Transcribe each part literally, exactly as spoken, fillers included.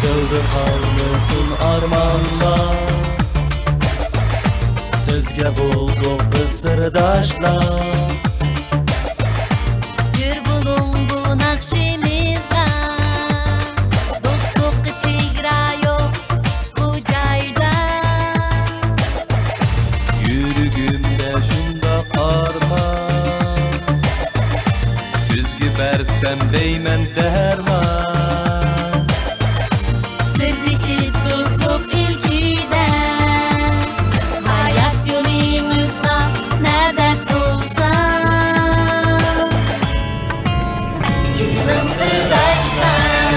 دىلدا قالمىسۇن ئارمانلار، سۆزگە بولدۇق بىز سىرداشلار. جۆر بولۇڭ بۇ ناخشىمىزغا، دوستلۇققا چېگرا يوق بۇ جايدا. يۈرىكىمدە شۇنداق ئارمان، سىزگە بەرسەم دەيمەن دەرمان. سىردىشىپ دوستلۇق ئىلكىدە، ھايات يولىڭىزغا مەدەت بولسا. كېلىڭ سىرداشلار،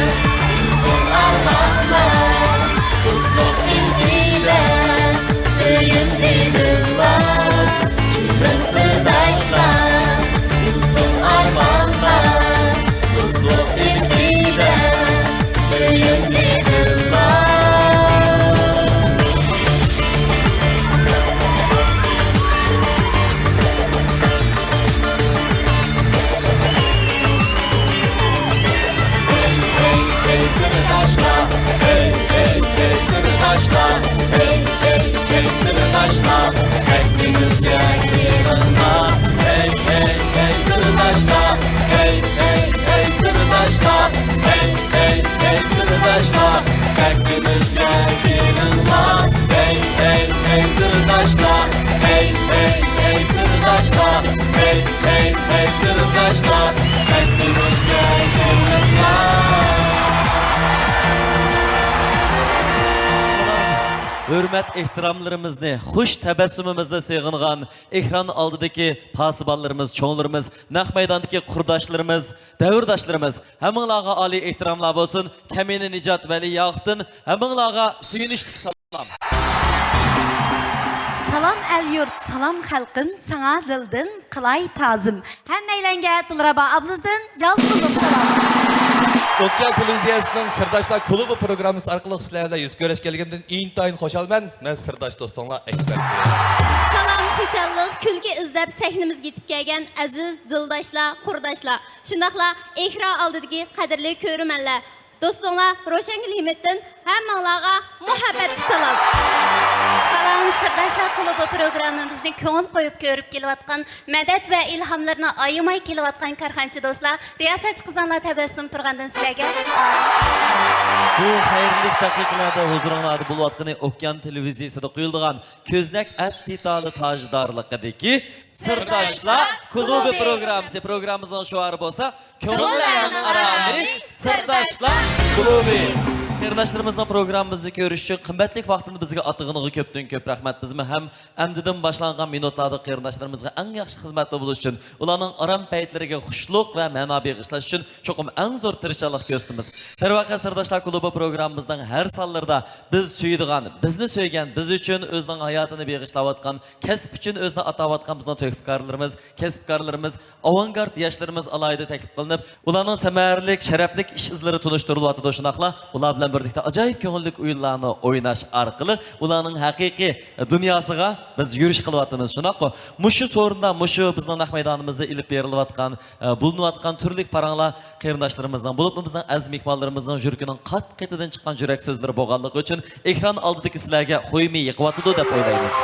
كۈلسۇن ئارمانلار، دوستلۇق ئىلكىدە سۆيۈندى دىللار. كېلىڭ سىرداشلار، كۈلسۇن ئارمانلار، دوستلۇق ئىلكىدە سۆيۈندى دىللار. ھەي، ھەي، ھەي، سىرداشلار، ھەي، ھەي، ھەي، سىرداشلار، ھەي، ھەي، ھەي، سىرداشلار، سەھنىمىزگە كېلىڭلار. ھەي، ھەي، ھەي، سىرداشلار، ھەي، ھەي، ھەي، سىرداشلار، ھەي، ھەي، ھەي، سىرداشلار، سەھنىمىزگە كېلىڭلار. ھەي، ھەي، ھەي، سىرداشلار، ھەي، ھەي، ھەي، سىرداشلار، ھەي، ھەي، ھەي، سىرداشلار، سەھنىمىزگە كېلىڭلار. سالام، ھۆرمەت، ئېھتىراملىرىمىزنى، خۇش تەبەسسۇمىمىزنى سېغىنغان ئېكران ئالدىدىكى پاسىبانلىرىمىز، چوڭلىرىمىز، نەق مەيداندىكى قۇرداشلىرىمىز، دەۋرداشلىرىمىز، ھەممىڭلارغا ئالىي ئېھتىراملار بولسۇن. كەمىنە نىجات ۋەلى ياقۇپتىن ھەممىڭلارغا سۆيۈنۈشلۈك سالام. سالام ئەل يۇرت، سالام خەلقىم، ساڭا دىلدىن قىلاي تازىم. ھەممەيلەنگە دىلرەبا ئابلىزدىن يالقۇنلۇق سالام. ئوكيان تېلېۋىزىيەسىنىڭ سىرداشلار كۇلۇبى پروگراممىسى ئارقىلىق سىلەر بىلەن يۈز كۆرۈشكەنلىكىمدىن ئىنتايىن خۇشالمەن. مەن سىرداش دوستۇڭلار ئەكبەر. سالام، خۇشاللىق، كۈلكە ئىزدەپ سەھنىمىزگە يېتىپ كەلگەن ئەزىز دىلداشلار، قۇرداشلار، شۇنداقلا ئېكران ئالدىدىكى قەدىرلىك كۆرۈرمەنلەر، دوستۇڭلار روشەنگۈل ھىمىتتىن ھەممىڭلارغا مۇھەببەتلىك سالام. سالام، سىرداشلار كۇلۇبى پروگراممىمىزنى كۆڭۈل قويۇپ كۆرۈپ كېلىۋاتقان، مەدەت ۋە ئىلھاملىرىنى ئايىماي كېلىۋاتقان كارخانىچى دوستلار، رىياسەتچى قىزىڭلار تەبەسسۇم تۇرغاندىن سىلەرگە. بۇ خەيرلىك دەقىقىلەردە ھۇزۇرۇڭلاردا بولۇۋاتقىنى ئوكيان تېلېۋىزىيەسىدە قويۇلىدىغان كۆزنەك ئەپ دېتالى تاجىدارلىقىدىكى سىرداشلار كۇلۇبى پروگراممىسى. پروگراممىمىزنىڭ شوئارى بولسا، كۆڭۈللەرنىڭ ئارامى، سىرداشلار كۇلۇبى. قېرىنداشلىرىمىزنىڭ پروگراممىمىزنى كۆرۈش ئۈچۈن قىممەتلىك ۋاقتىنى بىزگە ئاتىغىنىغا كۆپتىن كۆپ رەھمەت. بىزمۇ ھەم ئەمدىدىن باشلانغان مىنۇتلاردا قېرىنداشلىرىمىزغا ئەڭ ياخشى خىزمەتتە بولۇش ئۈچۈن، ئۇلارنىڭ ئارام پەيتلىرىگە خۇشلۇق ۋە مەنا بېغىشلاش ئۈچۈن چوقۇم ئەڭ زور تىرىشچانلىق كۆرسىتىمىز. دەرۋەقە، سىرداشلار كۇلۇبى پروگراممىمىزنىڭ ھەر سانلىرىدا بىز سۆيىدىغان، بىزنى سۆيگەن، بىز ئۈچۈن ئۆزىنىڭ ھاياتىنى بېغىشلاۋاتقان، كەسىپ ئۈچۈن ئۆزىنى ئاتاۋاتقان بىزنىڭ تۆھپىكارلىرىمىز، كەسىپكارلىرىمىز، ئاۋانگارت ياشلىرىمىز ئالاھىدە تەكلىپ قىلىنىپ، ئۇلارنىڭ سەمەرىلىك، شەرەپلىك ئىش ئىزلىرى تونۇشتۇرۇلۇۋاتىدۇ. شۇنداقلا ئۇلار بىلەن بىرلىكتە ئاجايىپ كۆڭۈللۈك ئويۇنلارنى ئويناش ئارقىلىق ئۇلارنىڭ ھەقىقىي دۇنياسىغا بىز يۈرۈش قىلىۋاتىمىز. شۇنداققۇ؟ مۇشۇ سورۇندا، مۇشۇ بىزنىڭ نەق مەيدانىمىزدا ئېلىپ بېرىلىۋاتقان، ئە، بولۇنۇۋاتقان تۈرلۈك پاراڭلار قېرىنداشلىرىمىزنىڭ، بولۇپمۇ بىزنىڭ ئەزىز مېھمانلىرىمىزنىڭ يۈرىكىنىڭ قات قېتىدىن چىققان يۈرەك سۆزلىرى بولغانلىقى ئۈچۈن، ئېكران ئالدىدىكى سىلەرگە خۇيمى يېقىۋاتىدۇ دەپ ئويلايمىز.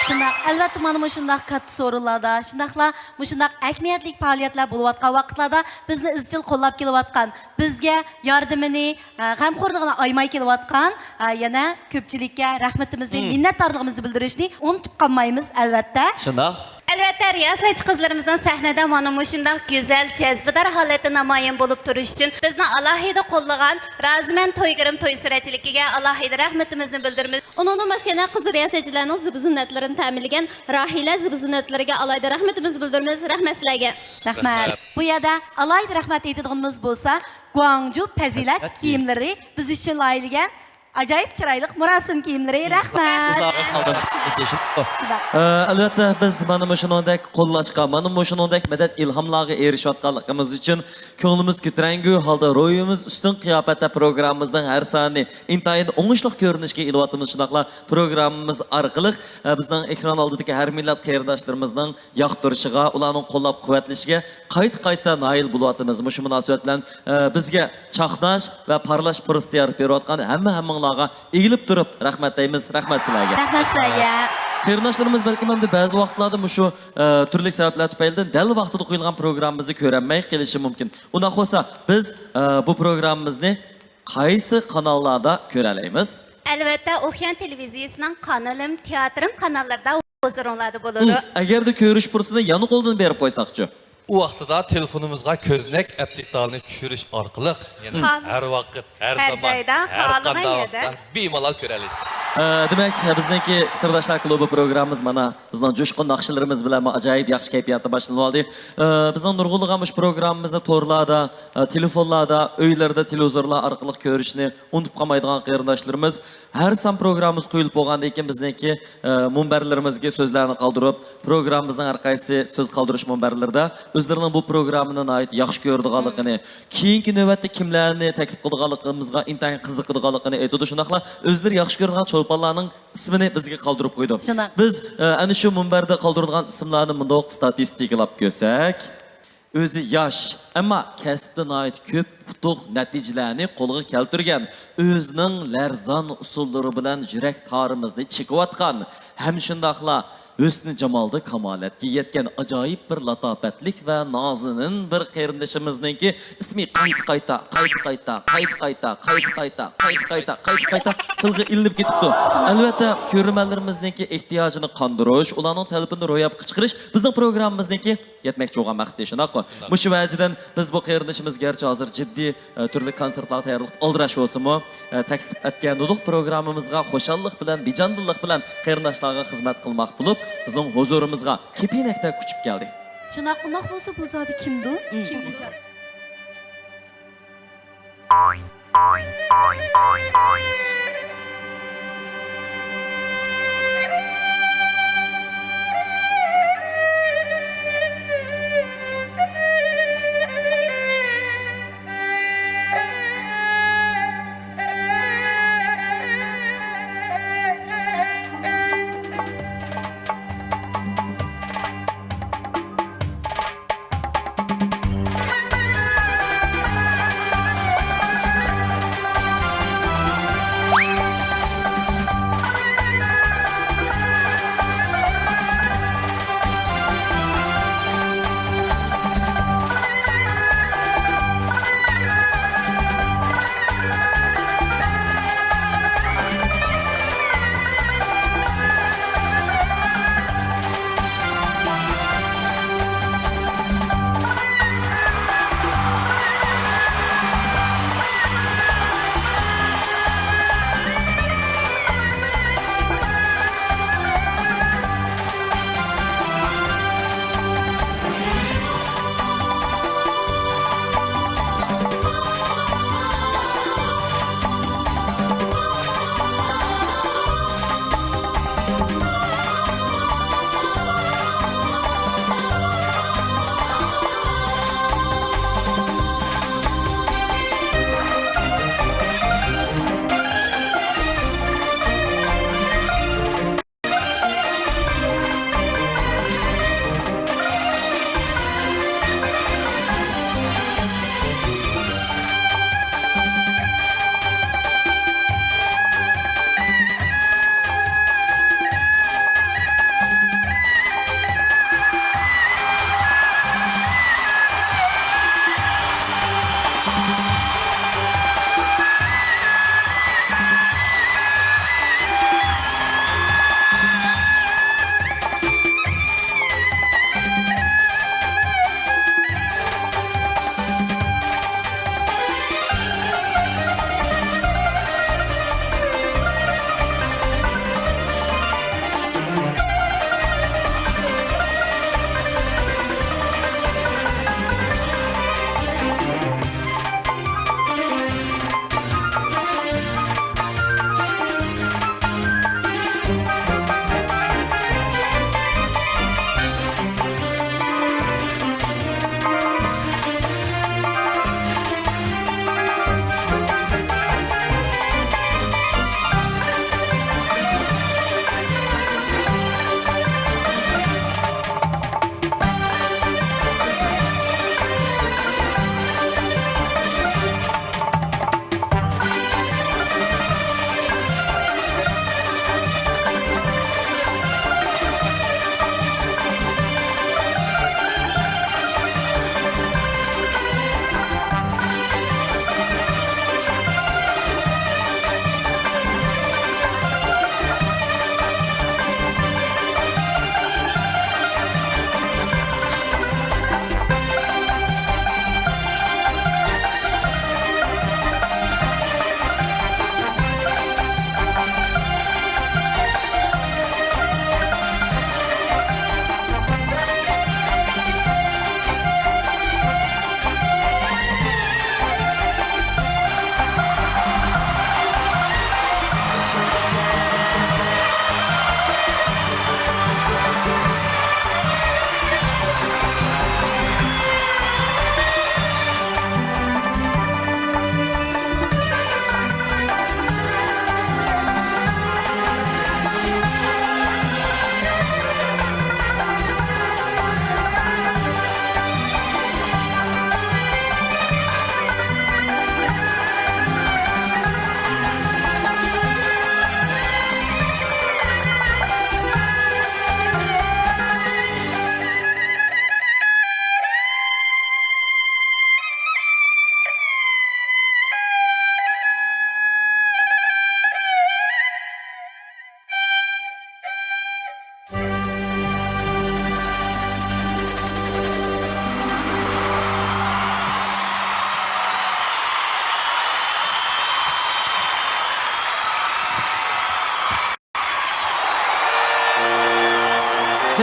شۇنداق، ئەلۋەتتە، مانا مۇشۇنداق كاتتا سورۇنلاردا، شۇنداقلا مۇشۇنداق ئەھمىيەتلىك پائالىيەتلەر بولۇۋاتقان ۋاقىتلاردا بىزنى ئىزچىل قوللاپ كېلىۋاتقان، بىزگە ياردىمىنى، ئە، غەمخورلۇقىنى ئايىماي كېلىۋاتقان، ئە، يەنە كۆپچىلىككە رەھمىتىمىزنى، مم، مىننەتدارلىقىمىزنى بىلدۈرۈشنى ئۇنتۇپ قالمايمىز، ئەلۋەتتە. شۇنداق. ئەلۋەتتە، رىياسەتچى قىزلىرىمىزنىڭ سەھنىدە مانا مۇشۇنداق گۈزەل، جەزبىدار ھالەتتە نامايان بولۇپ تۇرۇشى ئۈچۈن بىزنىڭ ئالاھىدە قوللىغان رازىمەن توي گىرىم توي سۈرەتچىلىكىگە ئالاھىدە رەھمىتىمىزنى بىلدۈرىمىز. ئۇنىڭدىن باشقا يەنە قىز رىياسەتچىلەرنىڭ زىبۇ زىننەتلىرىنى تەمىنلىگەن راھىلە زىبۇ زىننەتلىرىگە ئالاھىدە رەھمىتىمىزنى بىلدۈرىمىز. رەھمەت سىلەرگە. رەھمەت. بۇ يەردە ئالاھىدە رەھمەت ئېيتىدىغىنىمىز بولسا، گۇاڭجۇ پەزىلەت كىيىملىرى بىز ئۈچۈن لايىھىلىگەن ئاجايىپ چىرايلىق مۇراسىم كىيىملىرى. رەھمەت. شۇنداق. ئە، ئەلۋەتتە، بىز مانا مۇشۇنىڭدەك قوللاشقا، مانا مۇشۇنىڭدەك مەدەت ئىلھاملارغا ئېرىشىۋاتقانلىقىمىز ئۈچۈن كۆڭلىمىز كۆتۈرەڭگۈ ھالدا، روھىمىز ئۈستۈن قىياپەتتە پروگراممىمىزنىڭ ھەر سانى ئىنتايىن ئوڭۇشلۇق كۆرۈنۈشكە ئېلىۋاتىمىز. شۇنداقلا پروگراممىمىز ئارقىلىق، ئە، بىزنىڭ ئېكران ئالدىدىكى ھەر مىللەت قېرىنداشلىرىمىزنىڭ ياقتۇرۇشىغا، ئۇلارنىڭ قوللاپ-قۇۋۋەتلىشىگە قايتا-قايتا نائىل بولۇۋاتىمىز. مۇشۇ مۇناسىۋەت بىلەن، ئە، بىزگە چاقناش ۋە پارلاش پۇرسىتى يارىتىپ بېرىۋاتقان ھەممە ھەممىڭلارغا ئېگىلىپ تۇرۇپ رەھمەت دەيمىز. رەھمەت سىلەرگە. رەھمەت سىلەرگە. قېرىنداشلىرىمىز بەلكىم ئەمدى بەزى ۋاقىتلاردا مۇشۇ، ئە، تۈرلۈك سەۋەبلەر تۈپەيلىدىن دەل ۋاقتىدا قويۇلغان پروگراممىمىزنى كۆرەلمەي قېلىشى مۇمكىن. ئۇنداق بولسا، بىز، ئە، بۇ پروگراممىمىزنى قايسى قاناللاردا كۆرەلەيمىز؟ ئەلۋەتتە، ئوكيان تېلېۋىزىيەسىنىڭ قانىلىم، تېئاتىرىم قاناللىرىدا ھۇزۇرۇڭلاردا بولىدۇ. ھىم، ئەگەردە كۆرۈش پۇرسىتىنى يەنە قولدىن بېرىپ قويساقچۇ؟ ئۇ ۋاقتىدا تېلېفونىمىزغا كۆزنەك ئەپلىكاتسىيەسىنى چۈشۈرۈش ئارقىلىق يەنە ھىم. ھەر ۋاقىت، ھەر ھەر زامان، جايدا، ھەر خالىغان قانداق يەردە. ۋاقىتتا بىمالال كۆرەلەيسىز. ئە، دېمەك، بىزنىڭكى سىرداشلار كۇلۇبى پروگراممىمىز مانا بىزنىڭ جۇشقۇن ناخشىلىرىمىز بىلەن ئاجايىپ ياخشى كەيپىياتتا باشلىنىۋالدى. ئە، بىزنىڭ نۇرغۇنلىغان مۇشۇ پروگراممىمىزنى تورلاردا، ئە، تېلېفونلاردا، ئۆيلىرىدە تېلېۋىزورلار ئارقىلىق كۆرۈشنى ئۇنتۇپ قالمايدىغان قېرىنداشلىرىمىز ھەر سان پروگراممىمىز قويۇلۇپ بولغاندىن كېيىن بىزنىڭكى، ئە، مۇنبەرلىرىمىزگە سۆزلەرنى قالدۇرۇپ، پروگراممىمىزنىڭ ھەر قايسى سۆز قالدۇرۇش مۇنبەرلىرىدە ئۆزلىرىنىڭ بۇ پروگراممىنى ناھايىتى ياخشى كۆرىدىغانلىقىنى، كېيىنكى نۆۋەتتە كىملەرنى تەكلىپ قىلىدىغانلىقىمىزغا ئىنتايىن قىزىقىدىغانلىقىنى ئېيتىدۇ. شۇنداقلا ئۆزلىرى ياخشى كۆرىدىغان چولپانلارنىڭ ئىسمىنى بىزگە قالدۇرۇپ قويىدۇ. شۇنداق. بىز، ئە، ئەنە شۇ مۇنبەردە قالدۇرىدىغان ئىسىملارنى مۇنداق ستاتىستىكىلاپ كۆرسەك، ئۆزى ياش، ئەمما كەسىپتە ناھايىتى كۆپ ئۇتۇق نەتىجىلەرنى قولغا كەلتۈرگەن، ئۆزىنىڭ لەرزان ئۇسۇللىرى بىلەن يۈرەك تارىمىزنى چېكىۋاتقان ھەم شۇنداقلا ھۆسنى جامالدا كامالەتكە يەتكەن ئاجايىپ بىر لاتاپەتلىك ۋە نازىنىن بىر قېرىندىشىمىزنىڭكى ئىسمى قايتا-قايتا، قايتا-قايتا، قايتا-قايتا، قايتا-قايتا، قايتا-قايتا، قايتا-قايتا، قايتا-قايتا تىلغا ئېلىنىپ كېتىپتۇ. ئەلۋەتتە، كۆرۈرمەنلىرىمىزنىڭكى ئېھتىياجىنى قاندۇرۇش، ئۇلارنىڭ تەلىپىنى روياپقا چىقىرىش بىزنىڭ پروگراممىمىزنىڭكى يەتمەكچى بولغان مەقسىتى، شۇنداققۇ؟ شۇنداق. مۇشۇ ۋەجىدىن بىز بۇ قېرىندىشىمىز گەرچە ھازىر جىددىي، ئە، تۈرلۈك كونسېرتلارغا تەييارلىق ئالدىراش بولسىمۇ، ئە، تەكلىپ ئەتكەن نۇتۇق پروگراممىمىزغا خۇشاللىق بىلەن، بىجانىدىللىق بىلەن قېرىنداشلارغا خىزمەت قىلماق بولۇپ، بىزنىڭ ھۇزۇرىمىزغا كېپىنەكتەك ئۇچۇپ كەلدى. شۇنداق، ئۇنداق بولسا بۇ زادى كىمدۇ؟ كىم بۇ زادى؟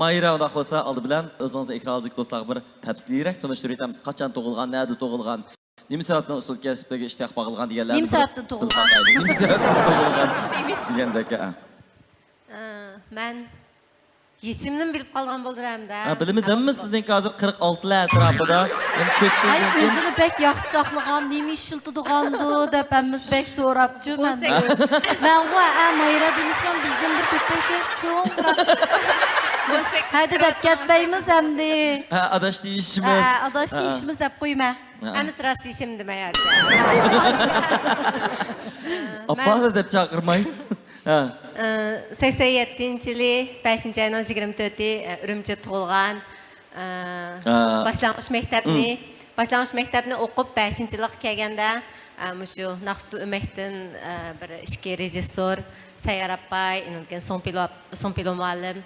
ماھىرە، ئۇنداق بولسا ئالدى بىلەن ئۆزىڭىزنى ئېكران ئالدىدىكى دوستلارغا بىر تەپسىلىيرەك تونۇشتۇرۇۋېتەمىز. قاچان تۇغۇلغان، نەدە تۇغۇلغان، نېمە سەۋەبتىن ئۇسسۇل كەسىپلىرىگە ئىشتىياق باغلىغان دېگەنلەرنى نېمە بىر سەۋەبتىن تۇغۇلغان؟ نېمە سەۋەبتىن تۇغۇلغان دېگەندەك. ئە، مەن يېشىمنىمۇ بىلىپ قالغان بولدۇر ئەمدى. ھە، بىلىمىز ھەممە سىزنىڭكى ھازىر قىرىق ئالتىلار ئەتراپىدا. ھەم تۆت يىلدىن كېيىن ئۆزىنى بەك ياخشى ساقلىغان، نېمە ئىشلىتىدىغاندۇ دەپ ھەممىسى بەك سوراپچۇ مەن. مەنغۇ، ئە، ماھىرە دېمىسىمەن بىزدىن بىر تۆت بەش ياش چوڭراق. ھەدە دەپ كەتمەيمىز ئەمدى. ھە، ئاداش دېيىشىمىز. ھە، ئاداش دېيىشىمىز دەپ قويما. ھە. ئەمىسە راست دېيىشىمدىمەن ھازىر. ئاپا دەپ چاقىرماي. ھە. ئى، سەكسەن يەتتىنچى يىلى بەشىنچى ئاينىڭ يىگىرمە تۆتى، ئى، ئۈرۈمچىدە تۇغۇلغان. ئى، ھە. باشلانغۇچ مەكتەپنى، باشلانغۇچ مەكتەپنى ئوقۇپ، بەشىنچى يىللىققا كەلگەندە، ئى، مۇشۇ ناخشىسۇل ئۆمەكتىن، ئى، بىر ئىككى رېژىسسور، سەييار ئاپاي، ئىنىكەن سوڭپىلو ئاپ-، سوڭپىلو مۇئەللىم،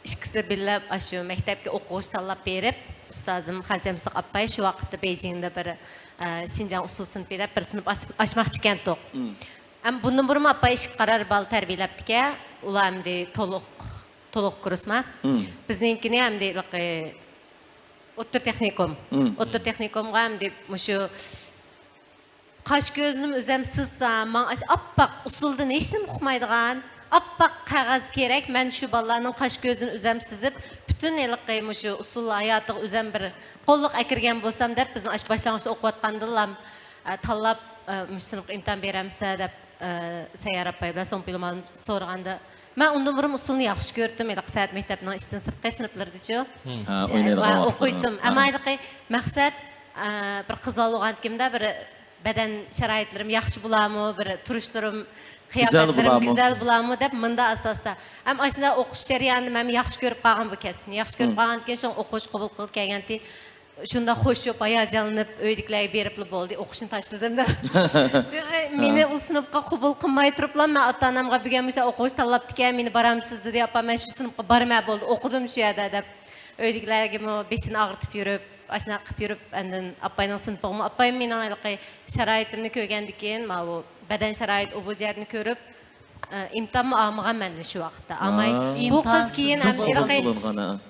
ئىككىسى بىللە ئاشۇ مەكتەپكە ئوقۇغۇچى تاللاپ بېرىپ، ئۇستازىم خەلچەمسىدىق ئاپاي شۇ ۋاقىتتا بېيجىڭدا بىر، ئى، شىنجاڭ ئۇسسۇل سىنىپى دەپ بىر سىنىپ ئاچ-، ئاچماقچى ئىكەنتۇق. ئەم، بۇندىن بۇرۇن ئاپا ئىككى قارار بالا تەربىيەلەپتىكەن. ئۇلار ئەمدى تولۇق، تولۇق كۇرسما. بىزنىڭكىنى ئەمدى ھېلىقى ئوتتۇرا تېخنىكوم. ئوتتۇرا تېخنىكومغا ئەمدى مۇشۇ قاش كۆزۈم ئۆزەم سىزسام، ماڭا ئاشۇ ئاپئاق ئۇسسۇلدىن ھېچنېمە ئۇقمايدىغان ئاپئاق قەغەز كېرەك. مەن شۇ بالىلارنىڭ قاش كۆزىنى ئۆزەم سىزىپ، پۈتۈن ھېلىقى مۇشۇ ئۇسسۇل ھاياتىغا ئۆزەم بىر قوللۇق ئەكىرگەن بولسام دەپ، بىزنىڭ ئاشۇ باشلانغۇچتا ئوقۇۋاتقاندىلا ئە، تاللاپ، ئە، مۇشۇ سىنىپقا ئىمتىھان بېرەمسە دەپ، ئە، سەييار ئاپاي بىلەن سوڭپىلو مۇئەللىم سورىغاندا، مەن ئۇندىن بۇرۇن ئۇسسۇلنى ياخشى كۆرۈتتۈم، ھېلىقى سەنئەت مەكتەپنىڭ ئىچىدىن سىرتقى سىنىپلىرىدىچۇ. ھە، ئوينايدىغان ۋاقىتلىرىڭىز. ئوقۇيتتۇم. ئەمما ھېلىقى مەقسەت ئە، بىر قىز بالا بولغانتىكىمدە بىر بەدەن شارائىتلىرىم ياخشى بولامۇ، بىر تۇرۇشلىرىم، قىياپەتلىرىم گۈزەل بولامۇ دەپ مۇندا ئاساستا. ھەم ئاشۇنداق ئوقۇش جەريانىدا مەن ياخشى كۆرۈپ قالغان بۇ كەسىپنى. ياخشى كۆرۈپ قالغاندىكىن شۇڭا ئوقۇش قوبۇل قىلىپ كەلگەنتى شۇنداق خۇش بولۇپ، ھاياجانلىنىپ ئۆيدىكىلەرگە بېرىپلا بولدى، ئوقۇشنى تاشلىدىم دەپ. مېنى ئۇ سىنىپقا قوبۇل قىلماي تۇرۇپلا مەن ئاتا ئانامغا بۈگۈن مۇشۇ ئوقۇغۇچى تاللاپتىكەن، مېنى بارامسىز دېدى، ئاپا مەن شۇ سىنىپقا بارىمەن بولدى، ئوقۇدۇم شۇ يەردە دەپ. ئۆيدىكىلەرگىمۇ بېشىنى ئاغرىتىپ يۈرۈپ، ئاشۇنداق قىلىپ يۈرۈپ، ئاندىن ئاپاينىڭ سىنىپىغىمۇ، ئاپايمۇ مېنىڭ ھېلىقى شارائىتىمنى كۆرگەندىكىن، ماۋۇ بەدەن شارائىتى ئۇ بۇ جەھەتنى كۆرۈپ، ئە، ئىمتىھانمۇ ئالمىغان مەن شۇ ۋاقىتتا. ئالماي، بۇ قىز كېيىن ئەمدى ھېلىقى،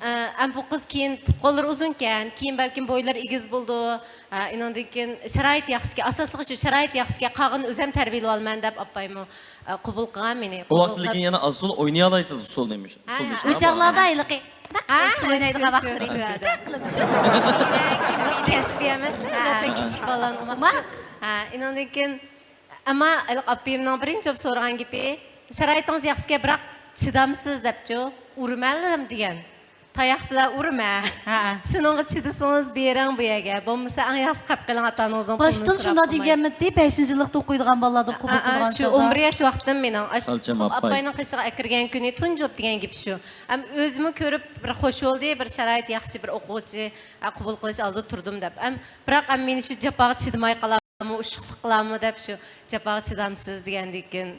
ئە، ئەم بۇ قىز كېيىن پۇت قوللىرى ئۇزۇنكەن، كېيىن بەلكىم بويلىرى ئېگىز بولىدۇ. ئە، ئىنىڭدىن كېيىن شارائىتى ياخشىكەن، ئاساسلىقى شۇ شارائىتى ياخشىكەن، قالغىنىنى ئۆزۈم تەربىيەلىۋالىمەن دەپ ئاپايمۇ، ئە، قوبۇل قىلغان مېنى. ئۇ ۋاقىتتا لېكىن يەنە ئاز تولا ئوينىيالايسىز ئۇسسۇلنى. ھە، ھە. ئۇ چاغلاردا ھېلىقى ئوينايدىغان ۋاقىتلىرى. كەسپىي ئەمەس-دە، زاتەن كىچىك بالىنىڭ. ھە، ئىنىڭدىن كېيىن، ئەمما ھېلىقى ئاپىيىمنىڭ بىرىنچى بولۇپ سورىغان گېپى، شارائىتىڭىز ياخشىكەن، بىراق چىدامسىز دەپچۇ، ئۇرىمەنلا دېگەن. تاياق بىلەن ئۇرىمەن. ھە. شۇنىڭغا چىدىسىڭىز بېرىڭ بۇ يەرگە. بولمىسا ئەڭ ياخشىسى قېلىپ قېلىڭ، ئاتا ئانىڭىزنىڭ پۇلىنى سوراپ قىلماي. باشتىن شۇنداق دېگەنمىدى، بەشىنچى يىللىقتا ئوقۇيدىغان بالىلاردا قوبۇل قىلىدىغان چاغدا. ئون بىر ياش ۋاقتىم مېنىڭ. ئاپاينىڭ قېشىغا ئەكىرگەن كۈنى تۇنجى بولۇپ دېگەن گېپى شۇ. ئەم ئۆزىمۇ كۆرۈپ بىر خوش بولدى، بىر شارائىتى ياخشى بىر ئوقۇغۇچى، ئە، قوبۇل قىلىش ئالدىدا تۇردۇم دەپ. ئەم، بىراق ئەم مېنى شۇ جاپاغا چىدىماي قالامۇ، ئۇششۇقلۇق قىلامۇ دەپ شۇ جاپاغا چىدامسىز دېگەندىن كېيىن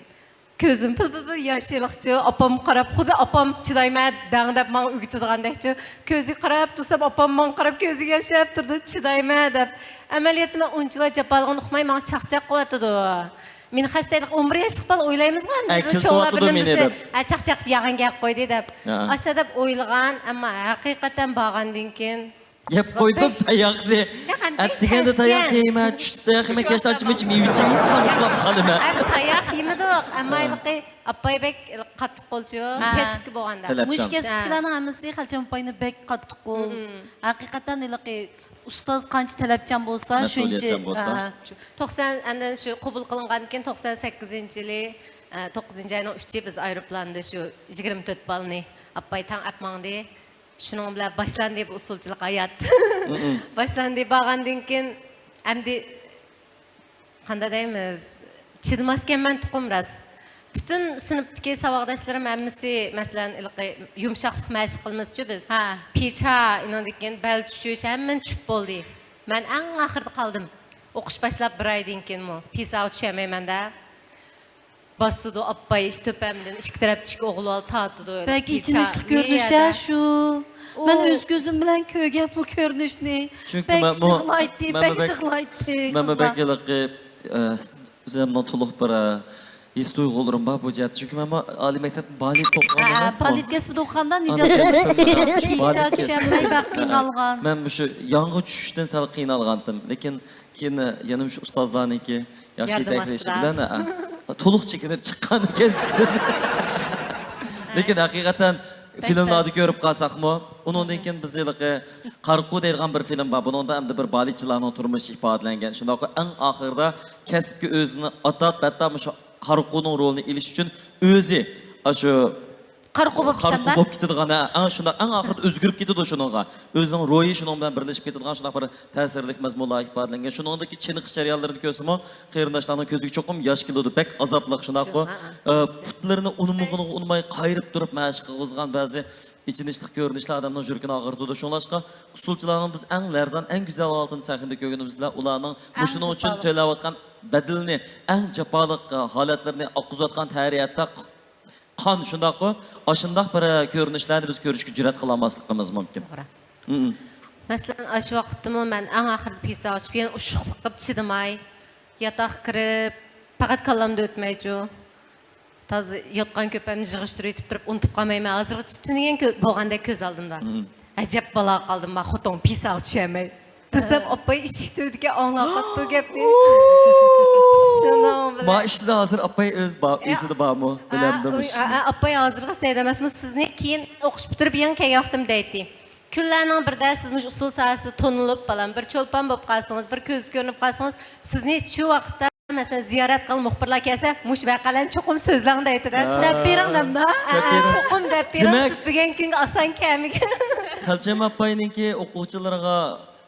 كۆزۈم پىل-پىل-پىل ياش ھېلىقىچۇ، ئاپامغا قاراپ، خۇددى ئاپام چىدايمەن دەڭ دەپ ماڭا ئۆگىتىدىغاندەكچۇ. كۆزىگە قاراپ تۇرسام، ئاپام ماڭا قاراپ كۆزىگە ياش ئەپ تۇرىدۇ، چىدايمەن دەپ. ئەمەلىيەتتە مەن ئۇنچىلا جاپالىقىنى ئۇقماي ماڭا چاقچاق قىلىۋاتىدۇ. مېنى خەستە ھېلىقى ئون بىر ياشلىق بالا ئويلايمىزغۇ، ئەمدى بىر چوڭلار بىلىم بىلسە، ھە، چاقچاق ياغان گەپ قويدى دەپ. ئاشۇنداق دەپ ئويلىغان، ئەمما ھەقىقەتەن بارغاندىن كېيىن يەپ قويدۇم تاياقنى. ئەتىگەندە تاياق يەيمەن، چۈشتە تاياق يەيمەن، كەچتە ئانچە-مۇنچە مېۋە ئىچىمەن، ئۇخلاپ قالىمەن. ئەمدى تاياق يېمىدۇق، ئەمما ھېلىقى ئاپاي بەك قاتتىق قولچۇ، كەسىپكە بولغاندا. مۇشۇ كەسىپتىكىلەرنىڭ ھەممىسى خەلچەم ئاپاينى بەك قاتتىق قول. ھەقىقەتەن ھېلىقى ئۇستاز قانچە تەلەپچان بولسا، شۇنچە. توقسان، ئاندىن شۇ قوبۇل قىلىنغاندىن كېيىن توقسان سەككىزىنچى يىلى، ئە، توققۇزىنچى ئاينىڭ ئۈچى بىز ئايروپىلاندا شۇ يىگىرمە تۆت بالىنى ئاپاي تەڭ ئەپ ماڭدى. شۇنىڭ بىلەن باشلاندى بۇ ئۇسسۇلچىلىق ھايات. باشلاندى. بارغاندىن كېيىن ئەمدى قانداق دەيمىز، چىدىماسكەنمەن تۇقۇم راست. پۈتۈن سىنىپتىكى ساۋاقداشلىرىم ھەممىسى، مەسىلەن، ھېلىقى يۇمشاقلىق مەشىق قىلىمىزچۇ بىز. ھە. پىچا، ئىنىڭدىن كېيىن بەل چۈشۈش، ھەممىنى چۈشۈپ بولدى. مەن ئەڭ ئاخىرىدا قالدىم. ئوقۇش باشلاپ بىر ئايدىن كېيىنمۇ پىساغا چۈشەلمەيمەن-دە. باسىدۇ ئاپپاي ئىش تۆپەمدىن، ئىككى تەرەپتە ئىككى ئوغۇل بالا تارتىدۇ. بەك ئېچىنىشلىق كۆرۈنۈش-ھە شۇ. مەن ئۆز كۆزۈم بىلەن كۆرگەن بۇ كۆرۈنۈشنى. چۈنكى بەك يىغلايتتى، بەك يىغلايتتى. مەنمۇ بەك ھېلىقى، ئە، ئۆزۈمنىڭ تولۇق بىر، ئە، ھېس تۇيغۇلىرىم بار بۇ جەھەتتە. چۈنكى مەنمۇ ئالىي مەكتەپتە بالېت ئوقۇغان ئەمەسمۇ. بالېت كەسپىدە ئوقۇغاندا نىجات كەسپىدە چۈشەلمەي بەك قىينالغان. مەن مۇشۇ ياڭغا چۈشۈشتىن سەل قىينالغانتىم. لېكىن كېيىن يەنە مۇشۇ ئۇستازلارنىڭكى ياخشى يېتەكلىشى بىلەن، ھە، تولۇق چېكىنىپ چىققان كەسىپتىن. لېكىن ھەقىقەتەن فىلىملاردا كۆرۈپ قالساقمۇ، ئۇنىڭدىن كېيىن بىز ھېلىقى قارىقۇ دەيدىغان بىر فىلىم بار. بۇنىڭدا ئەمدى بىر بالېتچىلارنىڭ تۇرمۇشى ئىپادىلەنگەن. شۇنداققۇ ئەڭ ئاخىرىدا كەسىپكە ئۆزىنى ئاتاپ، ھەتتا مۇشۇ قارىقۇنىڭ رولىنى ئېلىش ئۈچۈن ئۆزى ئاشۇ قارىقۇ بولۇپ قارىقۇ كېتەمدۇ؟ بولۇپ كېتىدىغان، ھە، ئەڭ شۇنداق، ئەڭ ئاخىرىدا ئۆزگىرىپ كېتىدۇ شۇنىڭغا. ئۆزىنىڭ روھى شۇنىڭ بىلەن بىرلىشىپ كېتىدىغان شۇنداق بىر تەسىرلىك مەزمۇنلار ئىپادىلەنگەن. شۇنىڭدىكى چېنىقىش جەريانلىرىنى كۆرسىمۇ، قېرىنداشلارنىڭ كۆزىگە چوقۇم ياش كېلىدۇ. بەك ئازابلىق شۇنداققۇ. شۇ، ھە، ھە. ئە، پۇتلىرىنى ئۇنىمىغىنىغا ئۇنىماي قايرىپ تۇرۇپ مەشىق قىلغۇزغان بەزى ئېچىنىشلىق كۆرۈنۈشلەر ئادەمنىڭ يۈرىكىنى ئاغرىتىدۇ. شۇڭلاشقا ئۇسسۇلچىلارنىڭ بىز ئەڭ لەرزان، ئەڭ گۈزەل ھالىتىنى سەھنىدە كۆرگىنىمىز بىلەن ئۇلارنىڭ مۇشۇنىڭ ئۈچۈن تۆلەۋاتقان بەدىلىنى، ئەڭ جاپالىق ھالەتلىرىنى ئاققۇزۇۋاتقان تەرى ھەتتا قان شۇنداققۇ، ئاشۇنداق بىر كۆرۈنۈشلەرنى بىز كۆرۈشكە جۈرئەت قىلالماسلىقىمىز مۇمكىن. توغرا. مم. مەسىلەن، ئاشۇ ۋاقىتتىمۇ مەن ئەڭ ئاخىرىدا پىساغا چۈشۈپ، يەنە ئۇششۇقلۇق قىلىپ چىدىماي، ياتاققا كىرىپ، پەقەت كاللامدا ئۆتمەيچۇ. تازا ياتقان كۆپەمنى يىغىشتۇرۇۋېتىپ تۇرۇپ ئۇنتۇپ قالمايمەن. ھازىرغىچە تۈنۈگۈن كۆ-، بولغاندەك كۆز ئالدىمدا. مم. ئەجەب بالا قالدىم، ما خوتۇن پىساغا چۈشەلمەي. دېسەم، ئاپاي ئىشىك تۈۋىدىكەن، ئاڭلاپ قاپتۇ گەپنى. شۇنىڭ بىلەن. ما ئىشتا ھازىر ئاپاي ئۆز با-، ئېسىدە بارمۇ؟ بىلەمدىم ئا، ئا، ئاپاي ھازىرغىچە دەيدۇ ئەمەسمۇ، سىزنى كېيىن ئوقۇش پۈتتۈرۈپ يېڭى كەلگەن ۋاقتىم دەيتتى. كۈنلەرنىڭ بىرىدە سىز مۇشۇ ئۇسسۇل ساھەسىدە تونۇلۇپ، بالام، بىر چولپان بولۇپ قالسىڭىز، بىر كۆزگە كۆرۈنۈپ قالسىڭىز، سىزنى شۇ ۋاقىتتا، مەسىلەن، زىيارەت قىل مۇخبىرلار كەلسە، مۇشۇ ۋەقەلەرنى چوقۇم سۆزلەڭ دەيتتى-دە. ھە. دەپ بېرىڭ دەمدۇ. ھە، چوقۇم دەپ بېرىڭ، دېمەك، سىز بۈگۈنكى كۈنگە ئاسان كەلمىگەن. خەلچەم ئاپاينىڭكى ئوقۇغۇچىلىرىغا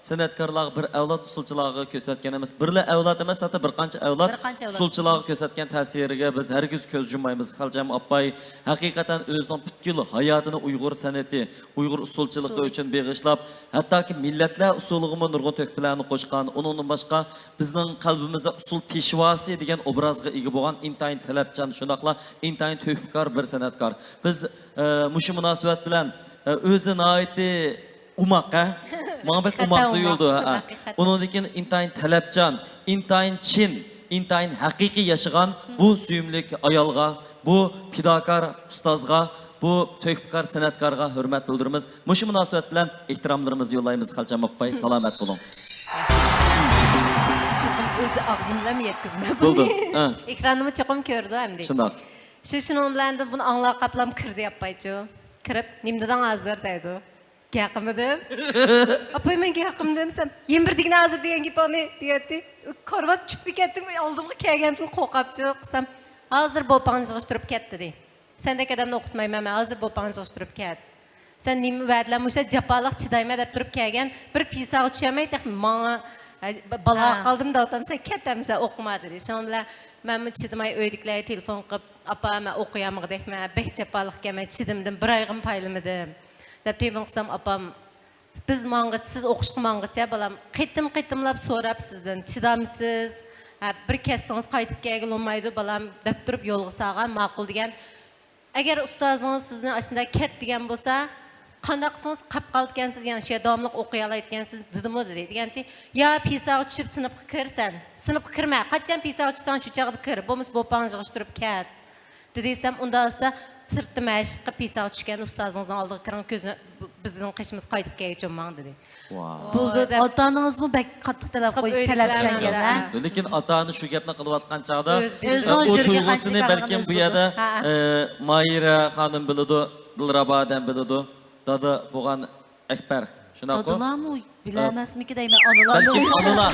سەنئەتكارلارغا، بىر ئەۋلاد ئۇسسۇلچىلارغا كۆرسەتكەن ئەمەس، بىرلا ئەۋلاد ئەمەس، ھەتتا بىر قانچە ئەۋلاد بىر قانچە ئەۋلاد. ئۇسسۇلچىلارغا كۆرسەتكەن تەسىرىگە بىز ھەرگىز كۆز يۇممايمىز. خەلچەم ئاپاي ھەقىقەتەن ئۆزىنىڭ پۈتكۈل ھاياتىنى ئۇيغۇر سەنئىتى، ئۇيغۇر ئۇسسۇلچىلىقى ئۇسسۇل. ئۈچۈن بېغىشلاپ، ھەتتاكى مىللەتلەر ئۇسسۇلىغىمۇ نۇرغۇن تۆھپىلەرنى قوشقان. ئۇنىڭدىن باشقا، بىزنىڭ قەلبىمىزدە ئۇسسۇل پېشۋاسى دېگەن ئوبرازغا ئىگە بولغان ئىنتايىن تەلەپچان، شۇنداقلا ئىنتايىن تۆھپىكار بىر سەنئەتكار. بىز، ئە، مۇشۇ مۇناسىۋەت بىلەن، ئە، ئۆزى ناھايىتى ئوماق، ھە؟ ماڭا بەك ھەقىقەتەن ئوماق ئوماق، تۇيۇلدى، ھە. ھەقىقەتەن. ئۇنىڭدىن كېيىن ئىنتايىن تەلەپچان، ئىنتايىن چىن، ئىنتايىن ھەقىقىي ياشىغان بۇ سۆيۈملۈك ئايالغا، بۇ پىداكار ئۇستازغا، بۇ تۆھپىكار سەنئەتكارغا ھۆرمەت بىلدۈرىمىز. مۇشۇ مۇناسىۋەت بىلەن ئېھتىراملىرىمىزنى يوللايمىز، خەلچەم ئاپاي. سالامەت بولۇڭ. چوقۇم ئۆز ئاغزىم بىلەن يەتكۈزمە بۇنى. بولدى. ھە. ئېكراننىمۇ چوقۇم كۆرىدۇ ئەمدى. شۇنداق. شۇ، شۇنىڭ بىلەن بۇنى ئاڭلاپ قاپلام كىردى ئاپايچۇ. كىرىپ، «نېمە دېدىڭ ھازىر؟» دەيدۇ. «گەپ قىلمىدىم.» «ئاپاي، مەن گەپ قىلمىدىم» دېسەم، «يەنە بىر دېگىنە ھازىر دېگەن گېپىڭنى» دېيەتتى. كارىۋات چۈشۈپ كەتتىم، ئالدىمغا كەلگەندىلا قورقاپچۇ قىلسام، «ھازىر بوپاڭنى يىغىشتۇرۇپ كەت» دېدى. «سەندەك ئادەمنى ئوقۇتمايمەن مەن، ھازىر بوپاڭنى يىغىشتۇرۇپ كەت. سەن نېمە ۋەدىلەر مۇشۇ جاپالىق چىدايمەن دەپ تۇرۇپ كەلگەن، بىر پىساغا چۈشەلمەي تېخى ماڭا، ھە، ب-، بالاغا ھە. قالدىم دەۋاتامسەن، كەت ئەمىسە ئوقۇما» دېدى. شۇنىڭ بىلەن مەنمۇ چىدىماي ئۆيدىكىلەرگە تېلېفون قىلىپ، «ئاپا، مەن ئوقۇيالمىغۇدەكمەن، بەك جاپالىقكەنمەن، چىدىمىدىم، بىر ئايغىمۇ پايلىمىدىم» دەپ تېلېفون قىلسام، ئاپام، «بىز ماڭغىچە، سىز ئوقۇشقا ماڭغىچە، بالام، قېتىم-قېتىملاپ سوراپ سىزدىن، چىدامسىز، ھە، بىر كەتسىڭىز قايتىپ كەلگىلى بولمايدۇ، بالام» دەپ تۇرۇپ يولغا سالغان، ماقۇل دېگەن. «ئەگەر ئۇستازىڭىز سىزنى ئاشۇنداق كەت دېگەن بولسا، قانداق قىلسىڭىز قاپ قالىدىكەنسىز، يەنە شۇ يەردە داۋاملىق ئوقۇيالايدىكەنسىز» دېدىمۇ دېدى. دېگەنتى، «يا پىساغا چۈشۈپ سىنىپقا كىر سەن. سىنىپقا كىرمە. قاچان پىساغا چۈشسەڭ، شۇ چاغدا كىر. بولمىسا بوپاڭنى يىغىشتۇرۇپ كەت» دېدى دېسەم، «ئۇنداق بولسا سىرتتا مەشىق قىلىپ پىساغا چۈشكەن ئۇستازىڭىزنىڭ ئالدىغا كىرىڭ، كۆزىنى، بىزنىڭ قېشىمىزغا قايتىپ كەلگۈچە بولماڭ» دېدى. ۋاي. بولدى دەپ. ئاتا-ئانىڭىزمۇ بەك قاتتىق تەلەپ قويۇپ، تەلەپچانكەن، ھە؟ لېكىن ئاتا-ئنا شۇ گەپنى قىلىۋاتقان چاغدا، ئۆزىنىڭ ئۇ تۇيغۇسىنى بەلكىم بۇ يەردە، ئە، ماھىرە خانىم بىلىدۇ، دىلرەبا ئادەم بىلىدۇ، دادا بولغان ئەكبەر. شۇنداققۇ؟ دادىلارمۇ بىلەلمەسمىكى دەيمەن، ئانىلار بىلىدۇ. بەلكىم ئانىلار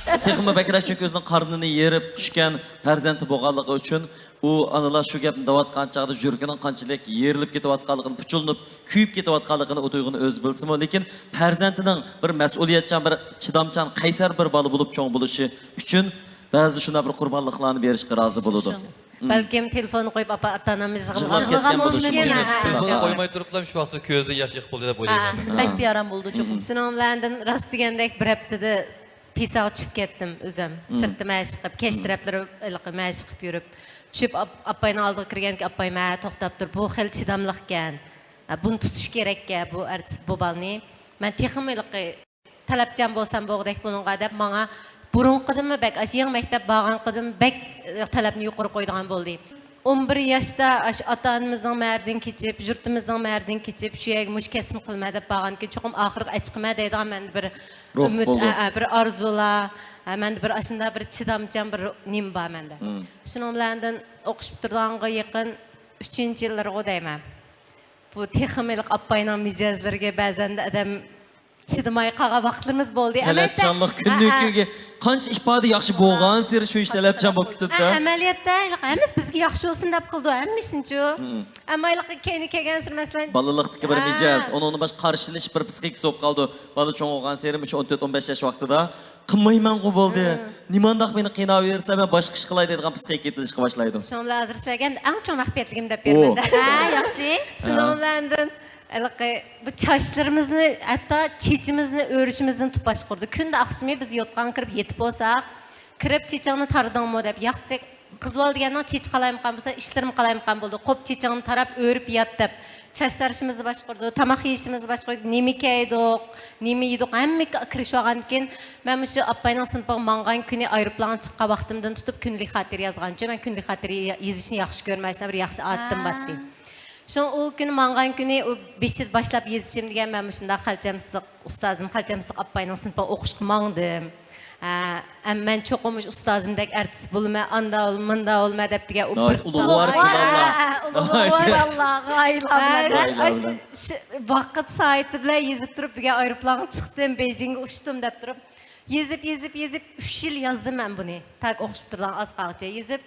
تېخىمۇ بەكرەك، چۈنكى ئۆزىنىڭ قارنىنى يېرىپ چۈشكەن پەرزەنتى بولغانلىقى ئۈچۈن، ئۇ ئانىلار شۇ گەپنى دەۋاتقان چاغدا يۈرىكىنىڭ قانچىلىك يېرىلىپ كېتىۋاتقانلىقىنى، پۇچۇلىنىپ، كۆيۈپ كېتىۋاتقانلىقىنى ئۇ تۇيغۇنى ئۆزى بىلسىمۇ، لېكىن پەرزەنتىنىڭ بىر مەسئۇلىيەتچان، بىر چىدامچان، قەيسەر بىر بالا بولۇپ چوڭ بولۇشى ئۈچۈن بەزىدە شۇنداق بىر قۇربانلىقلارنى بېرىشكە رازى بولىدۇ. شۇ. مم. بەلكىم تېلېفوننى قويۇپ، ئاپا، ئاتا-ئاناممۇ يىغلىغان، يىغلاپ كەتكەن بولۇشى مۇمكىن. تېلېفوننى قويماي تۇرۇپلا شۇ ۋاقىتتا كۆزىدىن ياش ئېقىپ بولدى دەپ ئويلايمەن. ھە، بەك بىئارام بولىدۇ چوقۇم. شۇنىڭ بىلەن راست دېگەندەك بىر ھەپتىدە پىساغا چۈشۈپ كەتتىم ئۆزۈم. مم. سىرتتا مەشىق قىلىپ، كەچ مم. تەرەپلىرى ھېلىقى مەشىق قىلىپ يۈرۈپ، چۈشۈپ ئاپ-، ئاپاينىڭ ئالدىغا كىرگەندىكىن، ئاپايمۇ، ھە، توختاپ تۇر، بۇ خېلى چىداملىقكەن. ھە، بۇنى تۇتۇش كېرەككەن، بۇ ئارتىس، بۇ بالىنى. مەن تېخىمۇ ھېلىقى تەلەپچان بولسام بولغۇدەك بۇنىڭغا دەپ، ماڭا بۇرۇنقىدىنمۇ بەك، ئاشۇ يېڭى مەكتەپ بارغانقىدىن بەك، ئە، تەلەپنى يۇقىرى قويىدىغان بولدى. ئون بىر ياشتا ئاشۇ ئاتا-ئانىمىزنىڭ مەرىدىن كېچىپ، يۇرتىمىزنىڭ مەرىدىن كېچىپ، شۇ يەرگە مۇشۇ كەسىپنى قىلىمەن دەپ بارغاندىكىن، چوقۇم ئاخىرىغا ئەچىقىمەن دەيدىغان مەندە بىر روھ ئۈمىد، بولدى. ئە، ئە، بىر ئارزۇلار، ئە، مەندە بىر ئاشۇنداق بىر چىدامچان بىر نېمە بار مەندە. مم. شۇنىڭ بىلەن ئوقۇش پۈتتۈرىدىغانغا يېقىن ئۈچىنچى يىللىرىغۇ دەيمەن. بۇ تېخىمۇ ھېلىقى ئاپاينىڭ مىجەزلىرىگە بەزەندە ئادەم چىدىماي قالغان ۋاقىتلىرىمىز بولدى. تەلەپچانلىق ئەلۋەتتە. كۈندىن ھە، ھە. كۈنگە قانچە ئىپادە ياخشى بولغانسېرى شۇنچە تەلەپچان بولۇپ كېتىدۇ. ھە، ئەمەلىيەتتە، ھېلىقى ھەممىسى بىزگە ياخشى بولسۇن دەپ قىلىدۇ، ھەممە ئىشنىچۇ. مم. ئەمما ھېلىقى كەينى كەلگەنسېرى، مەسىلەن، بالىلىقتىكى بىر ھە. مىجەز، ئۇنىڭدىن باشقا قارشىلىشىش بىر پسىخىكىسى بولۇپ قالىدۇ. بالا چوڭ بولغانسېرى، مۇشۇ ئون تۆت، ئون بەش ياش ۋاقتىدا قىلمايمەنغۇ بولدى. مم. نېمانداق مېنى قىيناۋېرىسىلەر، مەن باشقا ئىش قىلاي دەيدىغان پسىخىكىگە يېتىلىشكە باشلايدۇ. شۇنىڭ بىلەن ھازىر سىلەرگە ئەڭ چوڭ مەخپىيەتلىكىم دەپ ئۇ. بېرىمەن. ھە، ياخشى. شۇنىڭ ھە. بىلەن ئاندىن ھېلىقى بۇ چاچلىرىمىزنى، ھەتتا چېچىمىزنى ئۆرۈشىمىزدىن تۇتۇپ باشقۇرىدۇ. كۈندە ئاخشىمى بىز يوتقانغا كىرىپ يېتىپ بولساق، كىرىپ، «چېچىڭنى تارىدىڭمۇ؟» دەپ، ياق دېسەك، «قىز بالا دېگەننىڭ چېچى قالايمىقان بولسا، ئىشلىرىمۇ قالايمىقان بولىدۇ. قوپ، چېچىڭنى تاراپ، ئۆرۈپ يات» دەپ، چاچ تارىشىمىزنى باشقۇرىدۇ، تاماق يېيىشىمىزنى باشقۇرىدۇ، نېمە كىيدۇق، نېمە يېدۇق، ھەممىگە كىرىشىۋالغاندىكىن، مەن مۇشۇ ئاپاينىڭ سىنىپىغا ماڭغان كۈنى ئايروپىلانغا چىققان ۋاقتىمدىن تۇتۇپ كۈندىلىك خاتىرە يازغانچۇ، مەن كۈندىلىك خاتىرە يېزىشنى ياخشى كۆرمەيسەن، بىر ياخشى ئادىتىم بار ئىدى. شۇڭا ئۇ كۈنى ماڭغان كۈنى ئۇ بېشىدا باشلاپ يېزىشىم دېگەن، مەن مۇشۇنداق خەلچەمسىزلىك، ئۇستازىم خەلچەمسىزلىك ئاپاينىڭ سىنىپىغا ئوقۇشقا ماڭدىم. ھە، ئەمما مەن چوقۇم مۇشۇ ئۇستازىمدەك ئارتىس بولىمەن، ئاندا بولىمەن، مۇندا بولىمەن دەپ دېگەن ئۇ ناھايىتى بىر ئۇلۇغۋار پىلانلار. ھە، ھە، ئۇلۇغۋار پىلانلار، غايىلەر بىلەن. ھە، ئاشۇ، شۇ ۋاقىت سائىتى بىلەن يېزىپ تۇرۇپ، بۈگۈن ئايروپىلانغا چىقتىم، بېيجىڭگە ئۇچتۇم دەپ تۇرۇپ، يېزىپ، يېزىپ، يېزىپ، ئۈچ يىل يازدىم مەن بۇنى. تاكى ئوقۇش پۈتتۈرىدىغان ئاز قالغۇچە يېزىپ،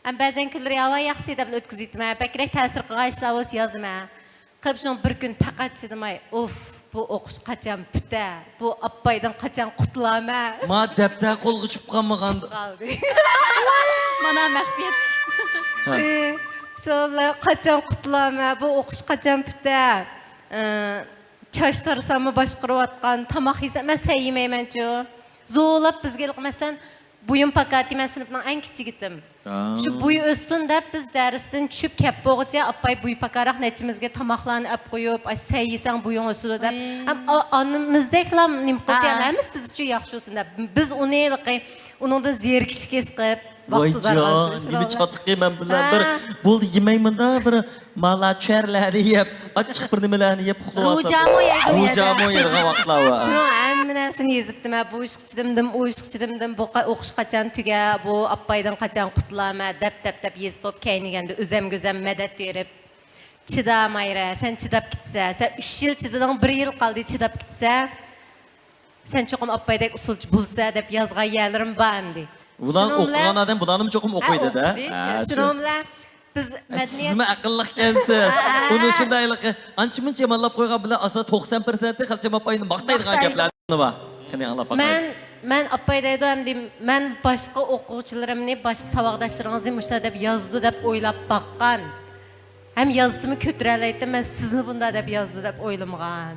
ھەم بەزەن كۈنلىرى ھاۋا ياخشى دەپلا ئۆتكۈزۈۋېتىمەن. بەكرەك تەسىر قىلغان ئىشلار بولسا يازىمەن. قىلىپ شۇڭا بىر كۈن پەقەت چىدىماي، ئۇف، بۇ ئوقۇش قاچان پۈتە؟ بۇ ئاپايدىن قاچان قۇتۇلامەن؟ ما دەپتەر قولغا چۈشۈپ قالمىغان. قالدى. مانا مەخپىيەت. ھە. ئى، شۇلار قاچان قۇتۇلامەن؟ بۇ ئوقۇش قاچان پۈتە؟ ئى، چاچ تارىساممۇ باشقۇرۇۋاتقان، تاماق يېسەم، مەن سەي يېمەيمەنچۇ. زورلاپ بىزگە ھېلىقى، مەسىلەن، بويۇم پاكاتى، مەن سىنىپنىڭ ئەڭ كىچىكىتىم. شۇ بوي ئۆسسۇن دەپ، بىز دەرستىن چۈشۈپ كەپ بولغۇچە ئاپاي بوي پاكاراق نەچچىمىزگە تاماقلارنى ئەپ قويۇپ، ئاي، سەي يېسەڭ بويۇڭ ئۆسىدۇ دەپ. ھەم ئا- ئانىمىزدەكلا نېمە قىلىپ، ھەممىسى بىز ئۈچۈن ياخشى بولسۇن دەپ. بىز ئۇنى ھېلىقى، ئۇنىڭدىن زېرىكىشلىك ھېس قىلىپ، ۋاقىت ۋايجان، نېمە چاتىقى مەن بىلەن بىر بولدى يېمەيمەن-دە، بىر مالا چۈشەرلەرنى يەپ، ئاچچىق بىر نېمىلەرنى يەپ ئۇخلىۋالسام. روجامۇ يەيدۇ ئۇ يەردە. روجامۇ يەيدىغان ۋاقىتلار بار. شۇنىڭ ھەممە نەرسىنى يېزىپتىمەن، بۇ ئىشقا چىدىمدىم، ئۇ ئىشقا چىدىمدىم، بۇ قا- ئوقۇش قاچان تۈگە، بۇ ئاپايدىن قاچان قۇتۇلامەن دەپ، دەپ، دەپ يېزىپ بولۇپ، كەينىگەندە ئۆزەمگە ئۆزەم مەدەت بېرىپ، چىدا مايرا، سەن چىداپ كېتىسەن، سەن ئۈچ يىل چىدىدىڭ، بىر يىل قالدى، چىداپ كېتىسەن، سەن چوقۇم ئاپايدەك ئۇسسۇلچى بولىسەن دەپ يازغان يەرلىرىم بار ئەمدى. بۇلارنى شۇنىڭ بىلەن- ئوقۇغان ئادەم بۇلارنىمۇ چوقۇم ھە، ئوقۇيدۇ-دە. ئوقۇدى. شۇ- شۇنىڭ بىلەن بىز مەدەنىيەت. سىزمۇ ئەقىللىق ئىكەنسىز. ئۇنى شۇنداقلىقى ئانچە-مۇنچە يامانلاپ قويغان بىلەن ئاساس توقسان پىرسەنتى خەلچەم ئاپاينى ماختايدىغان گەپلەر بار. قېنى ئاڭلاپ باقايلى. مەن، مەن ئاپاي دەيدۇ ئەمدى، مەن باشقا ئوقۇغۇچىلىرىمنى، باشقا ساۋاقداشلىرىڭىزنى مۇشۇنداق دەپ يازىدۇ دەپ ئويلاپ باققان. ھەم يازسىمۇ كۆتۈرەلەيتتىم، مەن سىزنى بۇنداق دەپ يازىدۇ دەپ ئويلىمىغان.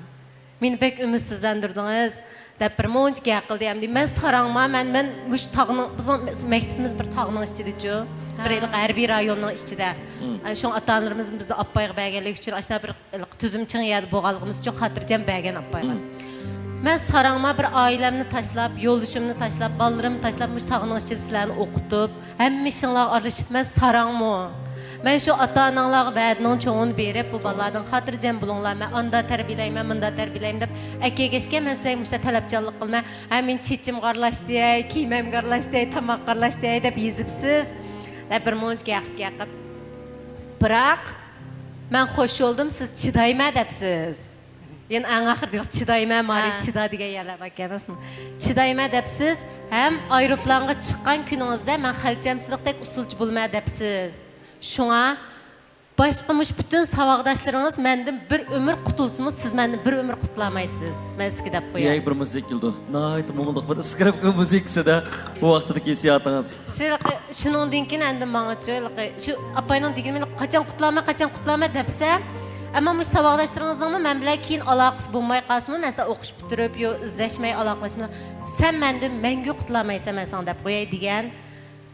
مېنى بەك ئۈمىدسىزلەندۈردىڭىز دەپ بىر مۇنچە گەپ قىلدى. ئەمدى مەن ساراڭما، مەن، مەن مۇشۇ تاغنىڭ، بىزنىڭ مەكتىپىمىز بىر تاغنىڭ ئىچىدىچۇ. بىر ھېلىقى ھەربىي رايوننىڭ ئىچىدە. ئە، شۇڭا ئاتا-ئانىلىرىمىز بىزنى ئاپايغا بەرگەنلىكى ئۈچۈن ئاشۇنداق بىر ھېلىقى تۈزۈم چىڭ يەردە بولغانلىقىمىز ئۈچۈن خاتىرجەم بەرگەن ئاپايغا. مەن ساراڭما بىر ئائىلەمنى تاشلاپ، يولدىشىمنى تاشلاپ، بالىلىرىمنى تاشلاپ مۇشۇ تاغنىڭ ئىچىدە سىلەرنى ئوقۇتۇپ، ھەممە ئىشىڭلارغا ئارىلىشىپ، مەن ساراڭمۇ؟ مەن شۇ ئاتا-ئاناڭلارغا ۋەدىنىڭ چوڭىنى بېرىپ، بۇ بالىلاردىن خاتىرجەم بولۇڭلار، مەن ئاندا تەربىيەلەيمەن، مۇندا تەربىيەلەيمەن دەپ ئەكەلگەچكە، مەن سىلەرگە مۇشۇنداق تەلەپچانلىق قىلىمەن. ھە، مېنى چېچىمغا ئارىلاشتىراي، كىيىمىمگە ئارىلاشتىراي، تاماققا ئارىلاشتىراي دەپ يېزىپسىز. دەپ بىر مۇنچە گەقىپ گەقىپ. بىراق، مەن خوش بولدۇم، سىز چىدايمەن دەپسىز. يەنە ئەڭ ئاخىرىدا چىدايمەن، مارى چىدا دېگەن يەرلەر باركەن، راستمۇ؟ چىدايمەن دەپسىز، ھەم ئايروپىلانغا چىققان كۈنىڭىزدە مەن خەلچەم سىزىقتەك ئۇسسۇلچى بولىمەن دەپسىز. شۇڭا باشقا مۇشۇ پۈتۈن ساۋاقداشلىرىڭىز مەندىن بىر ئۆمۈر قۇتۇلسىمۇ، سىز مەندىن بىر ئۆمۈر قۇتۇلالمايسىز. مەن سىزگە دەپ قوياي. يەي، بىر مۇزىكا كېلىدۇ. ناھايىتى مۇڭلۇق بىر ئىسكرىپكا مۇزىكىسىدە بۇ ۋاقتىدىكى ھېسسىياتىڭىز. شۇ، شۇنىڭدىن كېيىن ئەمدى ماڭىچۇ، شۇ ئاپاينىڭ دېگىنى، مېنى قاچان قۇتۇلامەن، قاچان قۇتۇلامەن دەپسەن. ئەمما مۇشۇ ساۋاقداشلىرىڭىزنىڭمۇ مەن بىلەن كېيىن ئالاقىسى بولماي قالسىمۇ، مەسىلەن، ئوقۇش پۈتتۈرۈپ، يو، ئىزدەشمەي، ئالاقىلاشماي، سەن مەندىن مەڭگۈ قۇتۇلالمايسەن، مەن ساڭا دەپ قوياي دېگەن.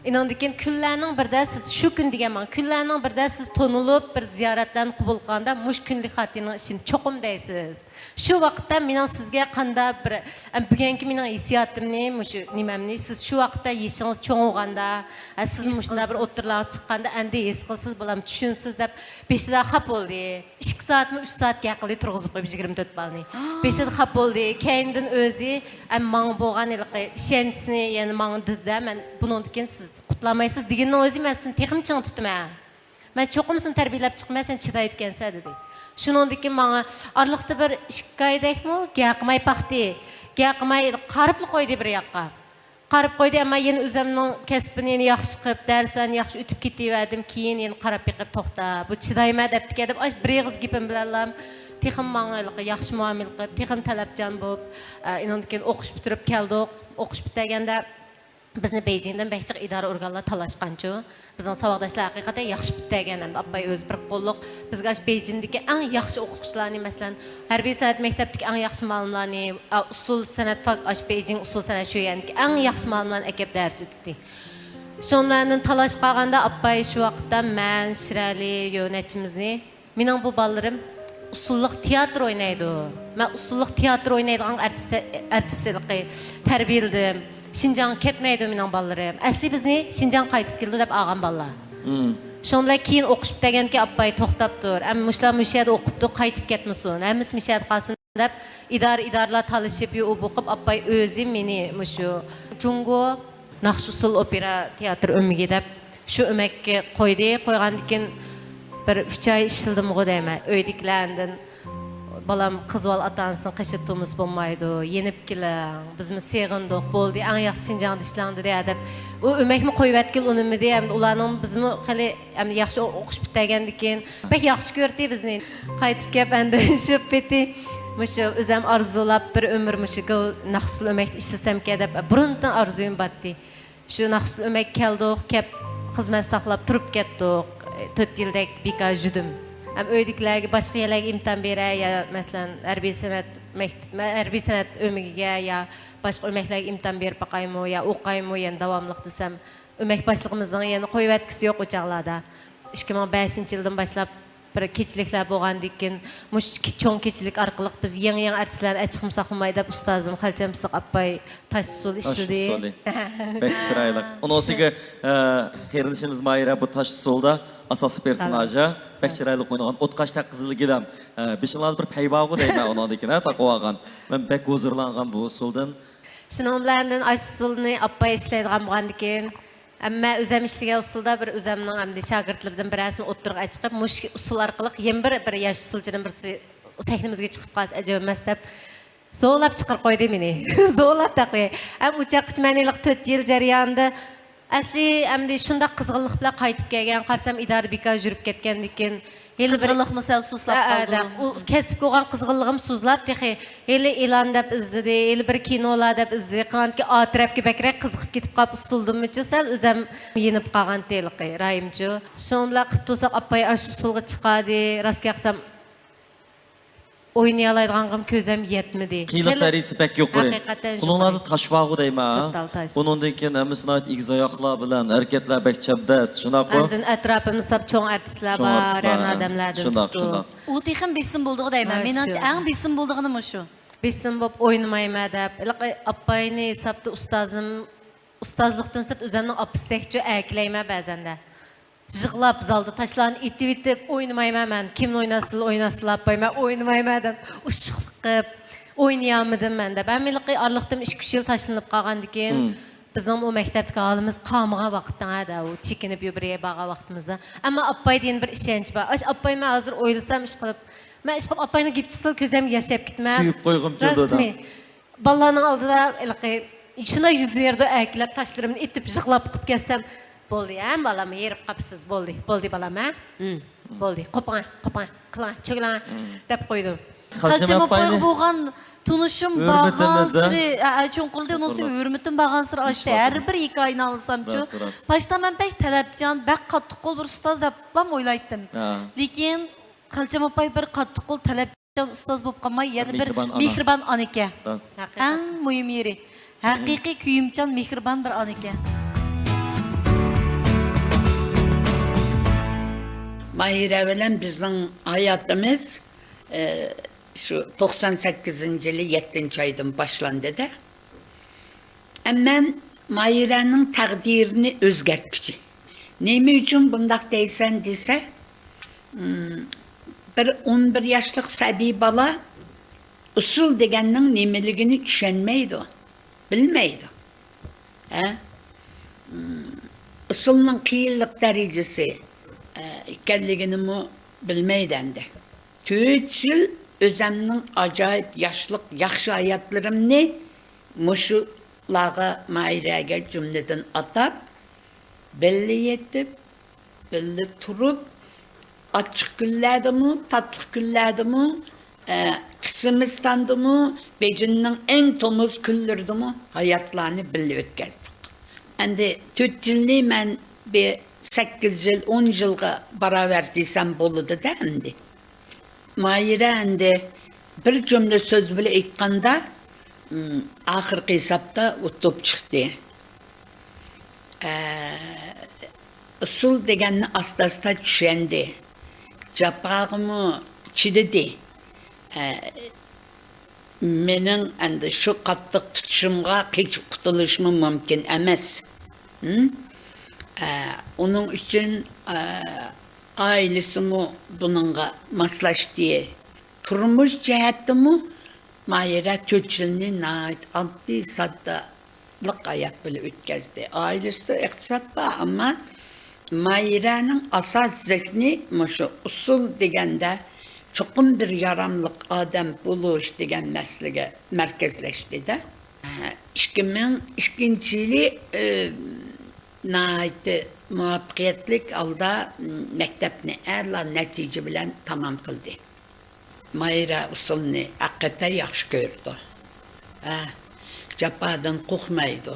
ئېنىڭدىن كېيىن كۈنلەرنىڭ بىرىدە سىز، شۇ كۈن دېگەن ماڭا، كۈنلەرنىڭ بىرىدە سىز تونۇلۇپ، بىر زىيارەتلەرنى قوبۇل قىلغاندا، مۇشۇ كۈنلۈك خاتىرىنىڭ ئىشىنى چوقۇم دەيسىز. شۇ ۋاقىتتا مېنىڭ سىزگە قانداق بىر، ئەم، بۈگۈنكى مېنىڭ ھېسسىياتىمنى، مۇشۇ نېمەمنى، سىز شۇ ۋاقىتتا يېشىڭىز چوڭ بولغاندا، ئە، سىز مۇشۇنداق بىر ئوتتۇرىلارغا چىققاندا ئەمدى ھېس قىلىسىز، بالام، چۈشىنىسىز دەپ بېشىدا خاپا بولدى. ئىككى سائەتمۇ، ئۈچ سائەت گەپ قىلدى، تۇرغۇزۇپ قويۇپ يىگىرمە تۆت بالىنى. بېشىدا خاپا بولدى. كەينىدىن ئۆزى، ئەم، ماڭا بولغان ھېلىقى ئىشەنچىسىنى يەنە ماڭا دېدى-دە، مەن بۇنىڭدىن كېيىن سىز قۇتۇلالمايسىز دېگىنىنىڭ ئۆزى مەن سېنى تېخىمۇ چىڭ تۇتىمەن. مەن چوقۇم سېنى تەربىيەلەپ چىقىمەن، سەن چىدايدىكەنسەن دېدى. شۇنىڭدىن كېيىن ماڭا ئارىلىقتا بىر ئىككى ئايدەكمۇ گەپ قىلماي باقتى. گەپ قىلماي قاراپلا قويدى بىر ياققا. قاراپ قويدى، ئەمما يەنە ئۆزۈمنىڭ كەسپىنى يەنە ياخشى قىلىپ، دەرسلەرنى ياخشى ئۆتۈپ كېتىۋەردىم. كېيىن يەنە قاراپ بېقىپ، توختا، بۇ چىدايمەن دەپتىكەن دەپ، ئاشۇ بىر ئېغىز گېپىم بىلەنلا تېخىمۇ ماڭا ھېلىقى ياخشى مۇئامىلە قىلىپ، تېخىمۇ تەلەپچان بولۇپ، ئە، ئېنىڭدىن كېيىن ئوقۇش پۈتتۈرۈپ كەلدۇق. ئوقۇش پۈتتۈرگەندە بىزنى بېيجىڭدىن بەك جىق ئىدارە ئورگانلار تالاشقانچۇ. بىزنىڭ ساۋاقداشلار ھەقىقەتەن ياخشى پۈتتۈرگەن، ئەمدى ئاپاي ئۆزى بىر قوللۇق بىزگە ئاشۇ بېيجىڭدىكى ئەڭ ياخشى ئوقۇتقۇچىلارنى، مەسىلەن، ھەربىي سەنئەت مەكتەپتىكى ئەڭ ياخشى مۇئەللىملارنى، ئا، ئۇسسۇل سەنئەت فاك-، ئاشۇ بېيجىڭ ئۇسسۇل سەنئەت شۆيەندىكى ئەڭ ياخشى مۇئەللىملارنى ئەكەپ دەرس ئۆتۈتتى. شۇنىڭ بىلەن تالاشقا قالغاندا ئاپاي شۇ ۋاقىتتا مەن، شىرئەلى، يو، نەچچىمىزنى مېنىڭ بۇ بالىلىرىم ئۇسسۇللۇق تىياتىر ئوينايدۇ. مەن ئۇسسۇللۇق تىياتىر ئوينايدىغان ئارتىس، ئارتىسلىقى تەربىيەلىدىم. شىنجاڭغا كەتمەيدۇ مېنىڭ بالىلىرىم. ئەسلى بىزنى شىنجاڭ قايتىپ كېلىدۇ دەپ ئالغان بالىلار. شۇنىڭ بىلەن كېيىن ئوقۇش پۈتتۈرگەندىكىن ئاپاي توختاپ تۇر. ئەمما مۇشۇلار مۇشۇ يەردە ئوقۇپتۇ، قايتىپ كەتمىسۇن. ھەممىسى مۇشۇ يەردە قالسۇن دەپ ئىدارە، ئىدارىلار تالىشىپ، يۇ، ئۇ بۇ قىلىپ ئاپاي ئۆزى مېنى مۇشۇ جۇڭگو ناخشا ئۇسسۇل ئوپېرا تىياتىر ئۆمىكى دەپ شۇ ئۆمەككە قويدى. قويغاندىن كېيىن بىر ئۈچ ئاي ئىشلىدىمغۇ دەيمەن. ئۆيدىكىلەر ئاندىن، بالام، قىز بالا ئاتا-ئانىسىنىڭ قېشىدا تۇرمىسا بولمايدۇ، يېنىپ كېلىڭ، بىزمۇ سېغىندۇق، بولدى، ئەڭ ياخشى شىنجاڭدا ئىشلەڭ دېدى ھە دەپ. ئۇ ئۆمەكمۇ قويۇۋەتكىلى ئۇنىمىدى. ئەمدى ئۇلارنىڭ، بىزمۇ خېلى، ئەمدى ياخشى ئوقۇش پۈتتۈرگەندىن كېيىن بەك ياخشى كۆردى بىزنى. قايتىپ كېلىپ ئەندى شۇ پېتى مۇشۇ ئۆزەم ئارزۇلاپ، بىر ئۆمۈر مۇشۇ گو-، ناخشىسىل ئۆمەكتە ئىشلىسەمكەن دەپ، بۇرۇندىن ئارزۇيۇم باتتى. شۇ ناخشىسىل ئۆمەك كەلدۇق، كەپ خىزمەت ساقلاپ تۇرۇپ كەتتۇق. تۆت يىلدەك بىكار يۈردۈم. ھەم ئۆيدىكىلەرگە باشقا يەرلەرگە ئىمتىھان بېرەي يا، مەسىلەن، ھەربىي سەنئەت مەكتە-، ھەربىي سەنئەت ئۆمىكىگە يا باشقا ئۆمەكلەرگە ئىمتىھان بېرىپ باقايمۇ يا ئوقۇيمۇ يەنە داۋاملىق دېسەم، ئۆمەك باشلىقىمىزنىڭ يەنە قويۇۋەتكۈسى يوق ئۇ چاغلاردا. ئىككى مىڭ بەشىنچى يىلدىن باشلاپ بىر كېچىلىكلەر بولغاندىكىن، مۇشۇ چوڭ كېچىلىك ئارقىلىق بىز يېڭى، يېڭى ئارتىسلارنى ئەچىقمىساقمۇ دەپ، ئۇستازىم خەلچەم سىدىق ئاپاي تاش ئۇسسۇل تاش ئىشلىدى. ئۇسسۇلى. بەك چىرايلىق. ئۇنىڭ ئۈستىگە، ئە، قېرىندىشىمىز ماھىرە بۇ تاش ئۇسسۇلدا ئاساسلىق پېرسوناژ، ھە؟ بەك چىرايلىق ئوينىغان. ئوتقاشتەك قىزىل گىلەم. ئە، بېشىڭلاردا بىر پەي بارغۇ دەيمەن ئۇنىڭدىكىنە تاقىۋالغان. مەن بەك ھۇزۇرلانغان بۇ ئۇسسۇلدىن. شۇنىڭ بىلەن ئاندىن ئاشۇ ئۇسسۇلنى ئاپاي ئىشلەيدىغان بولغاندىكىن، ئەمما ئۆزەم ئىشلىگەن ئۇسسۇلدا بىر ئۆزەمنىڭ ئەمدى شاگىرتلىرىدىن بىرەرسىنى ئوتتۇرىغا چىقىپ، مۇشۇ ئۇسسۇل ئارقىلىق يەنە بىر، بىر ياش ئۇسسۇلچىدىن بىرسى سەھنىمىزگە چىقىپ قالسا ئەجەب ئەمەس دەپ، زورلاپ چىقىرىپ قويدى مېنى. زورلاپ تاقى. ھەم ئۇ چاغقىچە مەن ھېلىقى تۆت يىل جەريانىدا ئەسلى ئەمدى شۇنداق قىزغىنلىق بىلەن قايتىپ كەلگەن، قارىسام ئىدارە بىكار يۈرۈپ كەتكەندىكىن، ھېلى بىر قىزغىنلىقمۇ سەل سۇسلاپ ھە، قالدىغۇ. ئۇ كەسىپكە بولغان قىزغىنلىقىم سۇسلاپ، تېخى ھېلى ئېلان دەپ ئىزدىدى، ھېلى بىر كىنولار دەپ ئىزدىدى. قىلغاندىكىن ئا تەرەپكە بەكرەك قىزىقىپ كېتىپ قاپ، ئۇسسۇلدىنمۇچۇ سەل ئۆزەم يېنىپ قالغانتى ھېلىقى رايىمچۇ. شۇنىڭ بىلەن قىلىپ تۇرساق ئاپاي ئاشۇ ئۇسسۇلغا چىقاردى. راست گەپ قىلسام، ئوينىيالايدىغانغىمۇ كۆزەم يەتمىدى. قىيىنلىق دەرىجىسى بەك يۇقىرى. ھەقىقەتەن يۇقىرى. قولۇڭلاردا تاش بارغۇ دەيمەن. قاتتال تاش. بۇنىڭدىن كېيىن ھەممىسى ناھايىتى ئېگىز ئاياقلار بىلەن، ھەرىكەتلەر بەك چەبدەس، شۇنداقمۇ؟ ئاندىن ئەتراپىمدا ساپ چوڭ ئارتىسلار بار، چوڭ ئارتىسلار، رەنا ئادەملەردىن شۇنداق، تۇتۇپ. شۇنداق. ئۇ تېخىمۇ بېسىم بولىدىغۇ دەيمەن. ھە، مېنىڭچە شۇ. ئەڭ بېسىم بولىدىغىنى مۇشۇ. بېسىم بولۇپ ئوينىمايمەن دەپ. ھېلىقى ئاپاينى ھېسابتا ئۇستازىم، ئۇستازلىقتىن سىرت ئۆزەمنىڭ ئاپىسىدەكچۇ ئەركىلەيمەن بەزەندە. يىغلاپ، زالدا تاشلارنى ئېتىۋېتىپ، ئوينىمايمەن مەن. كىمنى ئويناتسىلا، ئويناتسىلا، ئاپاي، مەن ئوينىمايمەن دەپ، ئۇششۇقلۇق قىلىپ، ئوينىيالمىدىم مەن دەپ. ھەم ھېلىقى ئارىلىقتىن ئىككى، ئۈچ يىل تاشلىنىپ قالغاندىكىن، مم. بىزنىڭ ئۇ مەكتەپتىكى ھالىمىز قالمىغان ۋاقىتتا، ھە، دە، ئۇ چېكىنىپ يۇ بىر يەرگە بارغان ۋاقتىمىزدا. ئەمما ئاپايدا يەنە بىر ئىشەنچ بار. ئاش ئاپاي، مەن ھازىر ئويلىسام، ئىشقىلىپ، مەن ئىشقىلىپ ئاپاينىڭ گېپى چىقسىلا، كۆزۈمگە ياش ئېلىپ كېتىمەن. سۆيۈپ قويغۇم كېلىدۇ، راستمۇ؟ بالىلارنىڭ ئالدىدا ھېلىقى شۇنداق يۈز بېرىدۇ، ئەركىلەپ تاشلىرىمنى ئېتىپ يىغلاپ قىلىپ كەتسەم، بولدى، ھە، بالام، ھېرىپ قاپسىز، بولدى، بولدى، بالام، ھە؟ ھىم، بولدى، قوپۇڭا، قوپۇڭا، قىلىڭا، چۆگىلىڭە، دەپ قويدۇم. خەلچەم ئاپايغا بولغان تونۇشۇم بارغانسېرى، ھە، ھە، چوڭقۇرلىدى، ئۇنىڭ ئۈستىگە ھۆرمىتىم بارغانسېرى ئاشتى. ھەر بىر ھېكايىنى ئاڭلىسامچۇ. راست، راست. باشتا مەن بەك تەلەپچان، بەك قاتتىق قول بىر ئۇستاز دەپلا ئويلايتتىم. ھە. لېكىن خەلچەم ئاپاي بىر قاتتىق قول تەلەپ ئۇستاز بولۇپ قالماي، يەنە بىر مېھرىبان ئانا. مېھرىبان ئانا ئىكەن. راست. ھەقىقەتەن. ئەڭ مۇھىم يېرى، ھەقىقىي كۆيۈمچان، مېھرىبان بىر ئانا ئىكەن. ماھىرە بىلەن بىزنىڭ ھاياتىمىز، ئە، شۇ توقسان سەككىزىنچى يىلى يەتتىنچى ئايدىن باشلاندى-دە. ئەمما ماھىرەنىڭ تەقدىرىنى ئۆزگەرتكۈچى. نېمە ئۈچۈن بۇنداق دەيسەن دېسە، ئىم، بىر ئون بىر ياشلىق سەبىي بالا ئۇسسۇل دېگەننىڭ نېمىلىكىنى چۈشەنمەيدۇ، بىلمەيدۇ. ھە؟ ئىم، ئۇسسۇلنىڭ قىيىنلىق دەرىجىسى، ئە، ئىكەنلىكىنىمۇ بىلمەيدۇ ئەمدى. تۆت يىل ئۆزەمنىڭ ئاجايىپ ياشلىق، ياخشى ھاياتلىرىمنى مۇشۇلارغا، ماھىرەگە جۈملىدىن ئاتاپ، بىللە يېتىپ، بىللە تۇرۇپ، ئاچچىق كۈنلەردىمۇ، تاتلىق كۈنلەردىمۇ، ئە، قىسىمىستاندىمۇ، بېيجىڭنىڭ ئەڭ تومۇز كۈنلىرىدىمۇ ھاياتلارنى بىللە ئۆتكەزدۇق. ئەمدى تۆت يىلنى مەن بىر سەككىز يىل، ئون يىلغا باراۋەر دېسەم بولىدۇ-دە ئەمدى. ماھىرە ئەمدى بىر جۈملە سۆز بىلەن ئېيتقاندا، ئىم، ئاخىرقى ھېسابتا ئۇتۇپ چىقتى. ئە، ئۇسسۇل دېگەننى ئاستا-ئاستا چۈشەندى. جاپاغىمۇ چىدىدى. ئە، مېنىڭ ئەمدى شۇ قاتتىق تۇتۇشۇمغا قېچىپ قۇتۇلۇشمۇ مۇمكىن ئەمەس. ھىم؟ ئە، ئۇنىڭ ئۈچۈن، ئە، ئائىلىسىمۇ بۇنىڭغا ماسلاشتى. تۇرمۇش جەھەتتىمۇ ماھىرە تۆت يىلنى ناھايىتى ئاددىي، ساددىلىق ھايات بىلەن ئۆتكەزدى. ئائىلىسىدە ئىقتىساد بار، ئەمما ماھىرەنىڭ ئاساس زېھنى مۇشۇ ئۇسسۇل دېگەندە چوقۇم بىر ياراملىق ئادەم بولۇش دېگەن مەسىلىگە مەركەزلەشتى-دە. ئىككى مىڭ ئىككىنچى يىلى، ئى، ناھايىتى مۇۋەپپەقىيەتلىك ھالدا مەكتەپنى ئەلا نەتىجە بىلەن تامام قىلدى. ماھىرە ئۇسسۇلنى ھەقىقەتەن ياخشى كۆرىدۇ. ھە، جاپادىن قورقمايدۇ.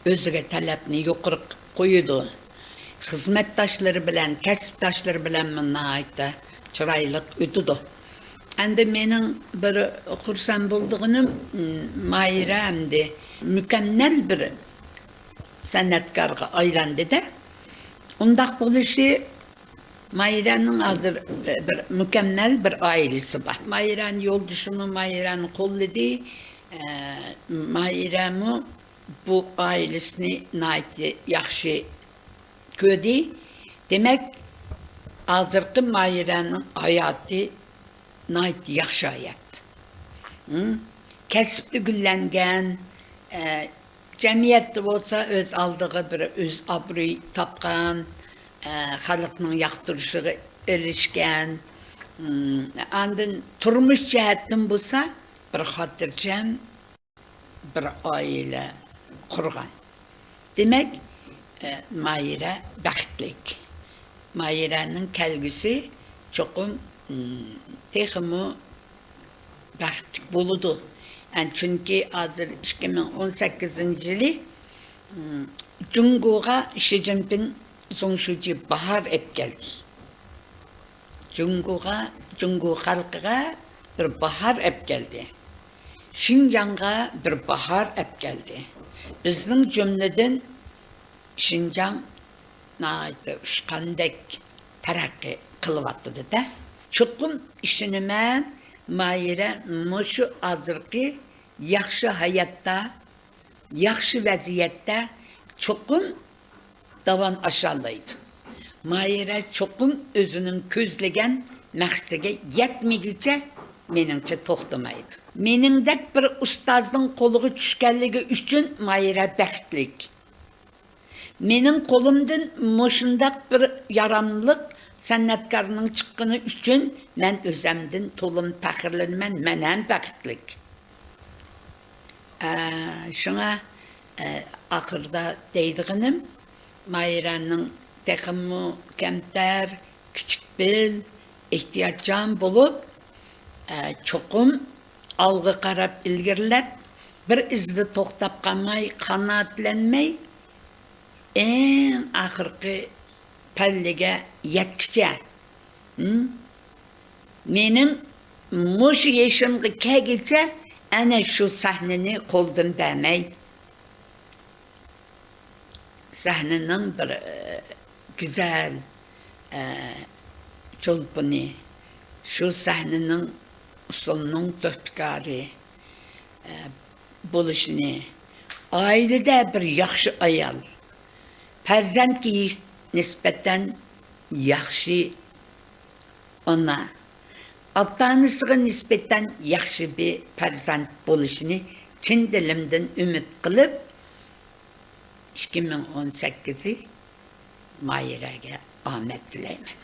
ئۆزىگە تەلەپنى يۇقىرى قىلىپ قويىدۇ. خىزمەتداشلىرى بىلەن، كەسىپداشلىرى بىلەنمۇ ناھايىتى چىرايلىق ئۆتىدۇ. ئەمدى مېنىڭ بىر خۇرسەن بولىدىغىنىم، ماھىرە ئەمدى مۇكەممەل بىر سەنئەتكارغا ئايلاندى-دە. ئۇنداق بولۇشى، ماھىرەنىڭ ھازىر، ئە، بىر مۇكەممەل بىر ئائىلىسى بار. ماھىرەنىڭ يولدىشىمۇ ماھىرەنى قوللىدى. ئە، ماھىرەمۇ بۇ ئائىلىسىنى ناھايىتى ياخشى كۆردى. دېمەك، ھازىرقى ماھىرەنىڭ ھاياتى ناھايىتى ياخشى ھايات. ھىم؟ كەسىپتە گۈللەنگەن، ئە، جەمئىيەتتە بولسا ئۆز ئالدىغا بىر ئۆز ئابرۇي تاپقان، ئە، خەلقنىڭ ياقتۇرۇشىغا ئېرىشكەن. ھىم، ئاندىن تۇرمۇش جەھەتتىن بولسا بىر خاتىرجەم، بىر ئائىلە قۇرغان. دېمەك، ئە، ماھىرە بەختلىك. ماھىرەنىڭ كەلگۈسى چوقۇم، ئىم، تېخىمۇ بەختلىك بولىدۇ. ئەن-، چۈنكى ھازىر ئىككى مىڭ ئون سەككىزىنچى يىلى، ئىم، جۇڭگوغا شى جىنپىڭ زۇڭشۇجى باھار ئەپ كەلدى. جۇڭگوغا، جۇڭگو خەلقىگە بىر باھار ئەپ كەلدى. شىنجاڭغا بىر باھار ئەپ كەلدى. بىزنىڭ جۈملىدىن شىنجاڭ ناھايىتى ئۇچقاندەك تەرەققىي قىلىۋاتىدۇ-دە. چوقۇم ئىشىنىمەن، ماھىرە مۇشۇ ھازىرقى ياخشى ھاياتتا، ياخشى ۋەزىيەتتە چوقۇم داۋان ئاشالايدۇ. ماھىرە چوقۇم ئۆزىنىڭ كۆزلىگەن مەقسىتىگە يەتمىگىچە، مېنىڭچە، توختىمايدۇ. مېنىڭدەك بىر ئۇستازنىڭ قولىغا چۈشكەنلىكى ئۈچۈن ماھىرە بەختلىك. مېنىڭ قولۇمدىن مۇشۇنداق بىر ياراملىق سەنئەتكارنىڭ چىققىنى ئۈچۈن مەن ئۆزەمدىن تولىمۇ پەخىرلىنىمەن، مەن ھەم بەختلىك. ئە، شۇڭا، ئە، ئاخىرىدا دەيدىغىنىم، ماھىرەنىڭ تېخىمۇ كەمتەر، كىچىك پېئىل، ئېھتىياتچان بولۇپ، ئە، چوقۇم ئالغا قاراپ ئىلگىرىلەپ، بىر ئىزدا توختاپ قالماي، قانائەتلەنمەي، ئەڭ ئاخىرقى پەللىگە يەتكۈچە، ھىم؟ مېنىڭ مۇشۇ يېشىمغا كەلگۈچە ئەنە شۇ سەھنىنى قولدىن بەرمەي، سەھنىنىڭ بىر، ئە، گۈزەل، ئە، چولپىنى، شۇ سەھنىنىڭ ئۇسسۇلنىڭ تۆھپىكارى، ئە، بولۇشىنى، ئائىلىدە بىر ياخشى ئايال، پەرزەنتكە نىسبەتەن ياخشى ئانا، ئاتا-ئانىسىغا نىسبەتەن ياخشى بىر پەرزەنت بولۇشىنى چىن دىلىمدىن ئۈمىد قىلىپ، ئىككى مىڭ ئون سەككىزى ماھىرەگە ئامەت تىلەيمەن.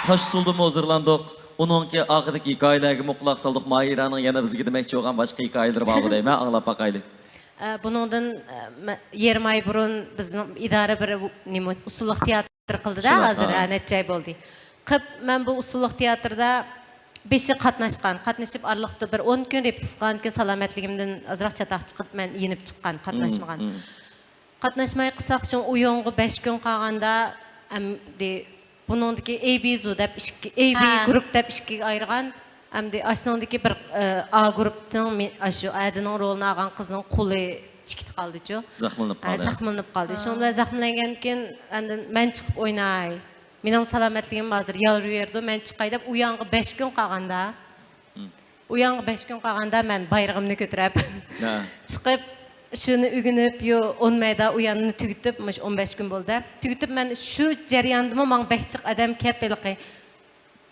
تاش ئۇسسۇلدىمۇ ھۇزۇرلاندۇق. ئۇنىڭكى ئارقىدىكى ھېكايىلەرگىمۇ قۇلاق سالدۇق. ماھىرەنىڭ يەنە بىزگە دېمەكچى بولغان باشقا ھېكايىلىرى بارغۇ دەيمەن، ئاڭلاپ باقايلى. ئە، بۇنىڭدىن، ئە، مە-، يېرىم ئاي بۇرۇن بىزنىڭ ئىدارە بىر، نېمە، ئۇسسۇللۇق تېئاتىر قىلدى-دە، شۇنداق، ھازىر، ھە. ھە، نەچچە ئاي بولدى. قىپ، مەن بۇ ئۇسسۇللۇق تېئاتىردا بېشى قاتناشقان، قاتنىشىپ ئارىلىقتا بىر ئون كۈن رېپېتىتسىيە قىلغاندىن كېيىن سالامەتلىكىمدىن ئازراق چاتاق چىقىپ، مەن يېنىپ چىققان، قاتناشمىغان. مم، مم. قاتناشماي قىلساق، شۇ ئويۇنغا بەش كۈن قالغاندا، ئەمدى بۇنىڭدىكى ئەي بى زو دەپ ئىككى، ئەي بى ھە. گۇرۇپ دەپ ئىككىگە ئايرىغان، ئەمدى ئاشۇنىڭدىكى بىر، ئە، ئا گۇرۇپنىڭ مې-، ئاشۇ ئەدىنىڭ رولىنى ئالغان قىزنىڭ قولى چىكىت قالدىچۇ. زەخىملىنىپ ھە، قالدى. زەخىملىنىپ قالدى. ھە. شۇنىڭ بىلەن زەخىملەنگەندىن كېيىن ئاندىن مەن چىقىپ ئويناي. مېنىڭ سالامەتلىكىم ھازىر يالۋۇرۇۋېرىدۇ، مەن چىقاي دەپ ئۇ يانغا بەش كۈن قالغاندا، مم. ئۇ يانغا بەش كۈن قالغاندا مەن بايرىقىمنى كۆتۈرۈپ ھە. چىقىپ، شۇنى ئۆگىنىپ، يو-، ئون مەيدا ئۇ ياننى تۈگىتىپ، مۇشۇ ئون بەش كۈن بولدى. تۈگىتىپ، مەن شۇ جەرياندىمۇ ماڭا بەك جىق ئادەم كەپ ھېلىقى.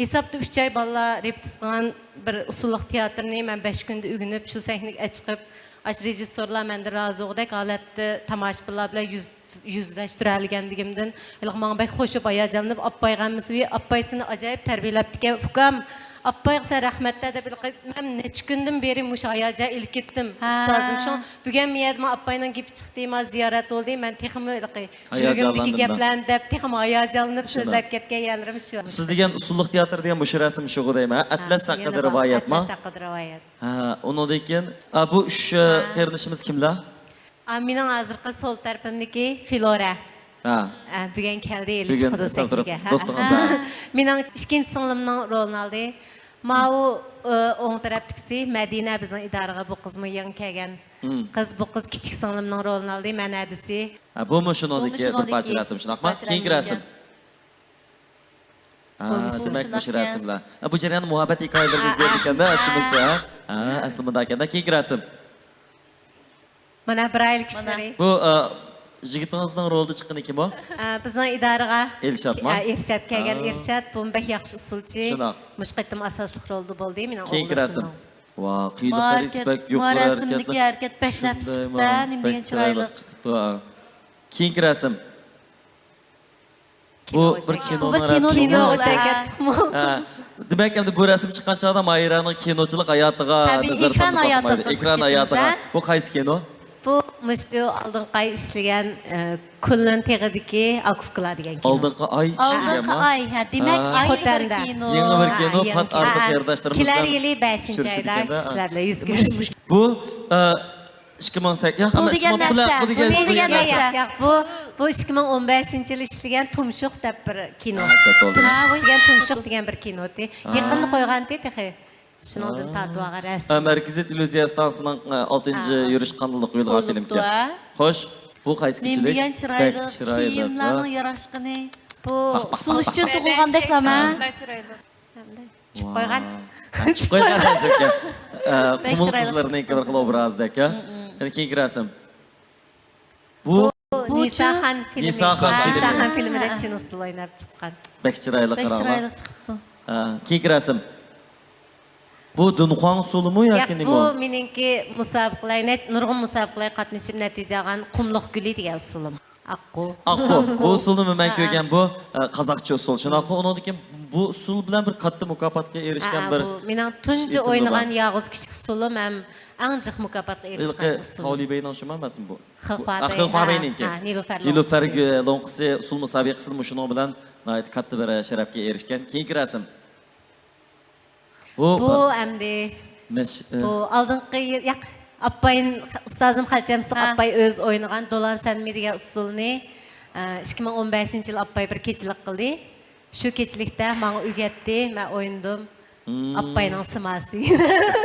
ھېسابتا ئۈچ ئاي بالىلار رېپېتىتسىيە قىلغان بىر ئۇسسۇللۇق تېئاتىرنى مەن بەش كۈندە ئۆگىنىپ، شۇ سەھنىگە چىقىپ، ئاشۇ رېژىسسورلار مەندىن رازى بولغۇدەك ھالەتتە تاماشىبىنلار بىلەن يۈز يۈزلەشتۈرەلىگەندىكىمدىن ھېلىقى ماڭا بەك خوش بولۇپ ھاياجانلىنىپ، ئاپپايغا ھەممىسى، ۋى ئاپپاي سېنى ئاجايىپ تەربىيەلەپتىكەن، ئۇكام، ئاپپايغا سەن رەھمەت دە دەپ، ھېلىقى مەن نەچچە كۈندىن بېرى مۇشۇ ھاياجان ئېلىپ كەتتىم، ھە. ئۇستازىم. شۇڭا بۈگۈن مۇ يەردە مانا ئاپپاينىڭ گېپى چىقتى، مانا زىيارەت بولدى، مەن تېخىمۇ ھېلىقى يۈرىكىمدىكى ھاياجانلاندىم. گەپلەرنى دەپ تېخىمۇ ھاياجانلىنىپ شۇنداق. سۆزلەپ كەتكەن يەرلىرىم شۇ. سىز دېگەن ئۇسسۇللۇق تېئاتىر دېگەن مۇشۇ رەسىم شۇغۇ دەيمەن، ھە؟ ھە، ئەتلەس ھەققىدە رىۋايەتما؟ ئەتلەس ھەققىدە رىۋايەت. ھە، ئۇنىڭدىن كېيىن، ئا، بۇ ئۈچ، ئە، ھە. قېرىندىشىمىز كىملەر؟ ئا، مېنىڭ ھازىرقى سول تەرىپىمدىكى فلورا. ھە. ئا، بۈگۈن كەلدى، ھېلى بۈگۈن چىقىدۇ سەھنىگە. ھە. دوستىڭىز، ھە. مېنىڭ ئىككىنچى سىڭلىمنىڭ رولىنى ئالدى. ماۋۇ، ئە، ئوڭ تەرەپتىكىسى مەدىنە، بىزنىڭ ئىدارىغا بۇ قىزمۇ يېڭى كەلگەن مم. قىز. بۇ قىز كىچىك سىڭلىمنىڭ رولىنى ئالدى، مەن ھەدىسى. ھە، بۇمۇ شۇنىڭدىكى بىر پارچە رەسىم، شۇنداقما؟ كېيىنكى رەسىم. ھە، دېمەك، مۇشۇ رەسىملەر. ھە، بۇ جەرياندا مۇھەببەت ھېكايىلىرىمىز بولىدىكەن-دە، ئەسلىمىزچە، ھە؟ ھە، ئەسلى مۇنداق ئىكەن-دە. كېيىنكى رەسىم. مانا بىر ئايلىق ئىشلىرى. بۇ، ئە، يىگىتىڭىزنىڭ رولىدا چىققىنى كىم ئۇ؟ ئە، بىزنىڭ ئىدارىغا ئىرشاتما؟ ئە، ئىرشات كەلگەن، ھە. ئىرشات. بۇمۇ بەك ياخشى ئۇسسۇلچى. شۇنداق. مۇشۇ قېتىم ئاساسلىق رولدا بولدى، مېنىڭ ئوغلۇم. كېيىنكى رەسىم. ۋا، قىيىنلىق دەرىجىسى بەك يۇقىرى ھەرىكەتلەر. مۇ رەسىمدىكى ھەرىكەت بەك نەپىس چىقىپتۇ، نېمە دېگەن چىرايلىق. چىقىپتۇ، ھە. كېيىنكى رەسىم. بۇ بىر كىنونىڭ رەسىمى. ھە. دېمەك، ئەمدى بۇ رەسىم چىققان چاغدا ماھىرەنىڭ كىنوچىلىق ھاياتىغا نەزەر سالمىساق بولمايدۇ. ئېكران ھاياتىغا. بۇ قايسى كىنو؟ بۇ مۇشۇ ئالدىنقى ئاي ئىشلىگەن، ئە، كۈنلۈن تېغىدىكى ئاكا-ئۇكىلار دېگەن كىنو. ئالدىنقى ئاي ئىشلىگەنما؟ ئالدىنقى ئاي، ھە، دېمەك، ھە. يېڭى بىر كىنو. يېڭى بىر كىنو. پات ئارىلىق قېرىنداشلىرىمىز بىلەن كېلەر يىلى بەشىنچى ئايدا سىلەر بىلەن يۈز كۆرۈشىمىز. بۇ، ئە، ئىككى مىڭ سەككىز، ياق، پۇل دېگەن نەرسە. پۇل دېگەن نەرسە. ياق، بۇ، بۇ ئىككى مىڭ ئون بەشىنچى يىلى ئىشلىگەن تۇمشۇق دەپ بىر كىنو. ھە، سەت بولدى. تۇمشۇق ئىشلىگەن تۇمشۇق دېگەن بىر كىنو ئىدى. ھە. يېقىندا قويغانتى تېخى. شۇنىڭدىن تارتىۋالغان رەسىم. ھە، مەركىزىي تېلېۋىزىيە ئىستانسىسىنىڭ، ئە، ئالتىنچى يۈرۈش قانىلىدا قويۇلغان فىلىمكەن. خوش، بۇ قايسى كېچىلىك؟ نېمە دېگەن چىرايلىق، بەك چىرايلىق، كىيىملەرنىڭ ياراشقىنى. بۇ ئۇسسۇل ئۈچۈن تۇغۇلغاندەكلا. چىپ قويغان. ھە، چىپ قويغان رەسىمكەن. ئە، قۇمۇل قىزلىرىنىڭكى بىر خىل ئوبرازىدەك، ھە؟ قېنى كېيىنكى رەسىم. بۇ نىساخان فىلىمى. نىساخان فىلىمىدا چىن ئۇسسۇل ئويناپ چىققان. بەك چىرايلىق، بەك چىرايلىق چىقىپتۇ. ھە، كېيىنكى رەسىم. بۇ دۇنخۇاڭ ئۇسسۇلىمۇ ياكى نېمە؟ ياق، بۇ مېنىڭكى مۇسابىقىلەر، نۇرغۇن مۇسابىقىلەرگە قاتنىشىپ نەتىجە ئالغان قۇملۇق گۈلى دېگەن ئۇسسۇلۇم. ئاققۇ. ئاققۇ. بۇ ئۇسسۇلنىمۇ مەن كۆرگەن، بۇ، ئە، قازاقچە ئۇسسۇل. شۇنداققۇ، ئۇنىڭدىن كېيىن بۇ ئۇسسۇل بىلەن بىر كاتتا مۇكاپاتقا ئېرىشكەن بىر ئىش ئېسىمدە بار. بۇ مېنىڭ تۇنجى ئوينىغان ياغۇز كىچىك ئۇسسۇلۇم ھەم ئەڭ جىق مۇكاپاتقا ئېرىشكەن ئۇسسۇلۇم. خاۋلى بەينىڭ شۇمۇ ئەمەسمۇ بۇ؟ خېخۇا بەي، ھە، نىلۇفەر لوڭقىسى. نىلۇفەر لوڭقىسى ئۇسسۇل مۇسابىقىسىدە مۇشۇنىڭ بىلەن ناھايىتى كاتتا بىر شەرەپكە ئېرىشكەن. كېيىنكى رەسىم. بۇ، بۇ ئەمدى مەش-، ئە، بۇ ئالدىنقى يىل، ياق، ئاپپايىم، ئۇستازىم خەلچەمسىدىق ئاپپاي ئۆزى ئوينىغان دولان سەنمى دېگەن ئۇسسۇلنى، ئە، ئىككى مىڭ ئون بەشىنچى يىل ئاپپاي بىر كېچىلىك قىلدى. شۇ كېچىلىكتە ماڭا ئۆگەتتى، مەن ئوينىدىم. مم. ئاپپاينىڭ سىماسى.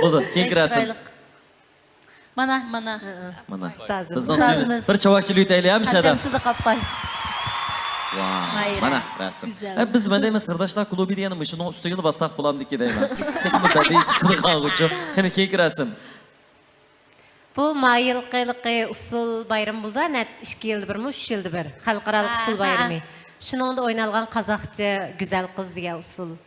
بولدى، كېيىنكى رەسىم. مانا. مانا. مانا. ئۇستازىمىز. بىزنىڭ ئۇستازىمىز. بىر چاۋاك چېلىۋېتەيلى، ھە، مۇشۇ يەردە. خەلچەمسىدىق ئاپپاي. ۋاي، مانا رەسىم. گۈزەل. ئە، بىز مەندە ئەمەس، قېرىنداشلار كۇلۇبى دېگەننى مۇشۇنىڭ ئۈستىگىلا باسساق بولامدىكى دەيمەن. تېخىمۇ بەدىئىي چىقىدىغانغۇچۇ. قېنى، كېيىنكى رەسىم. بۇ ما يىلقىلىقى ئۇسسۇل بايرىمى بولىدۇ، نەت-، ئىككى يىلدا بىرمۇ، ئۈچ يىلدا بىر خەلقئارالىق ئۇسسۇل بايرىمى. شۇنىڭدا ئوينالغان قازاقچە گۈزەل قىز دېگەن ئۇسسۇل.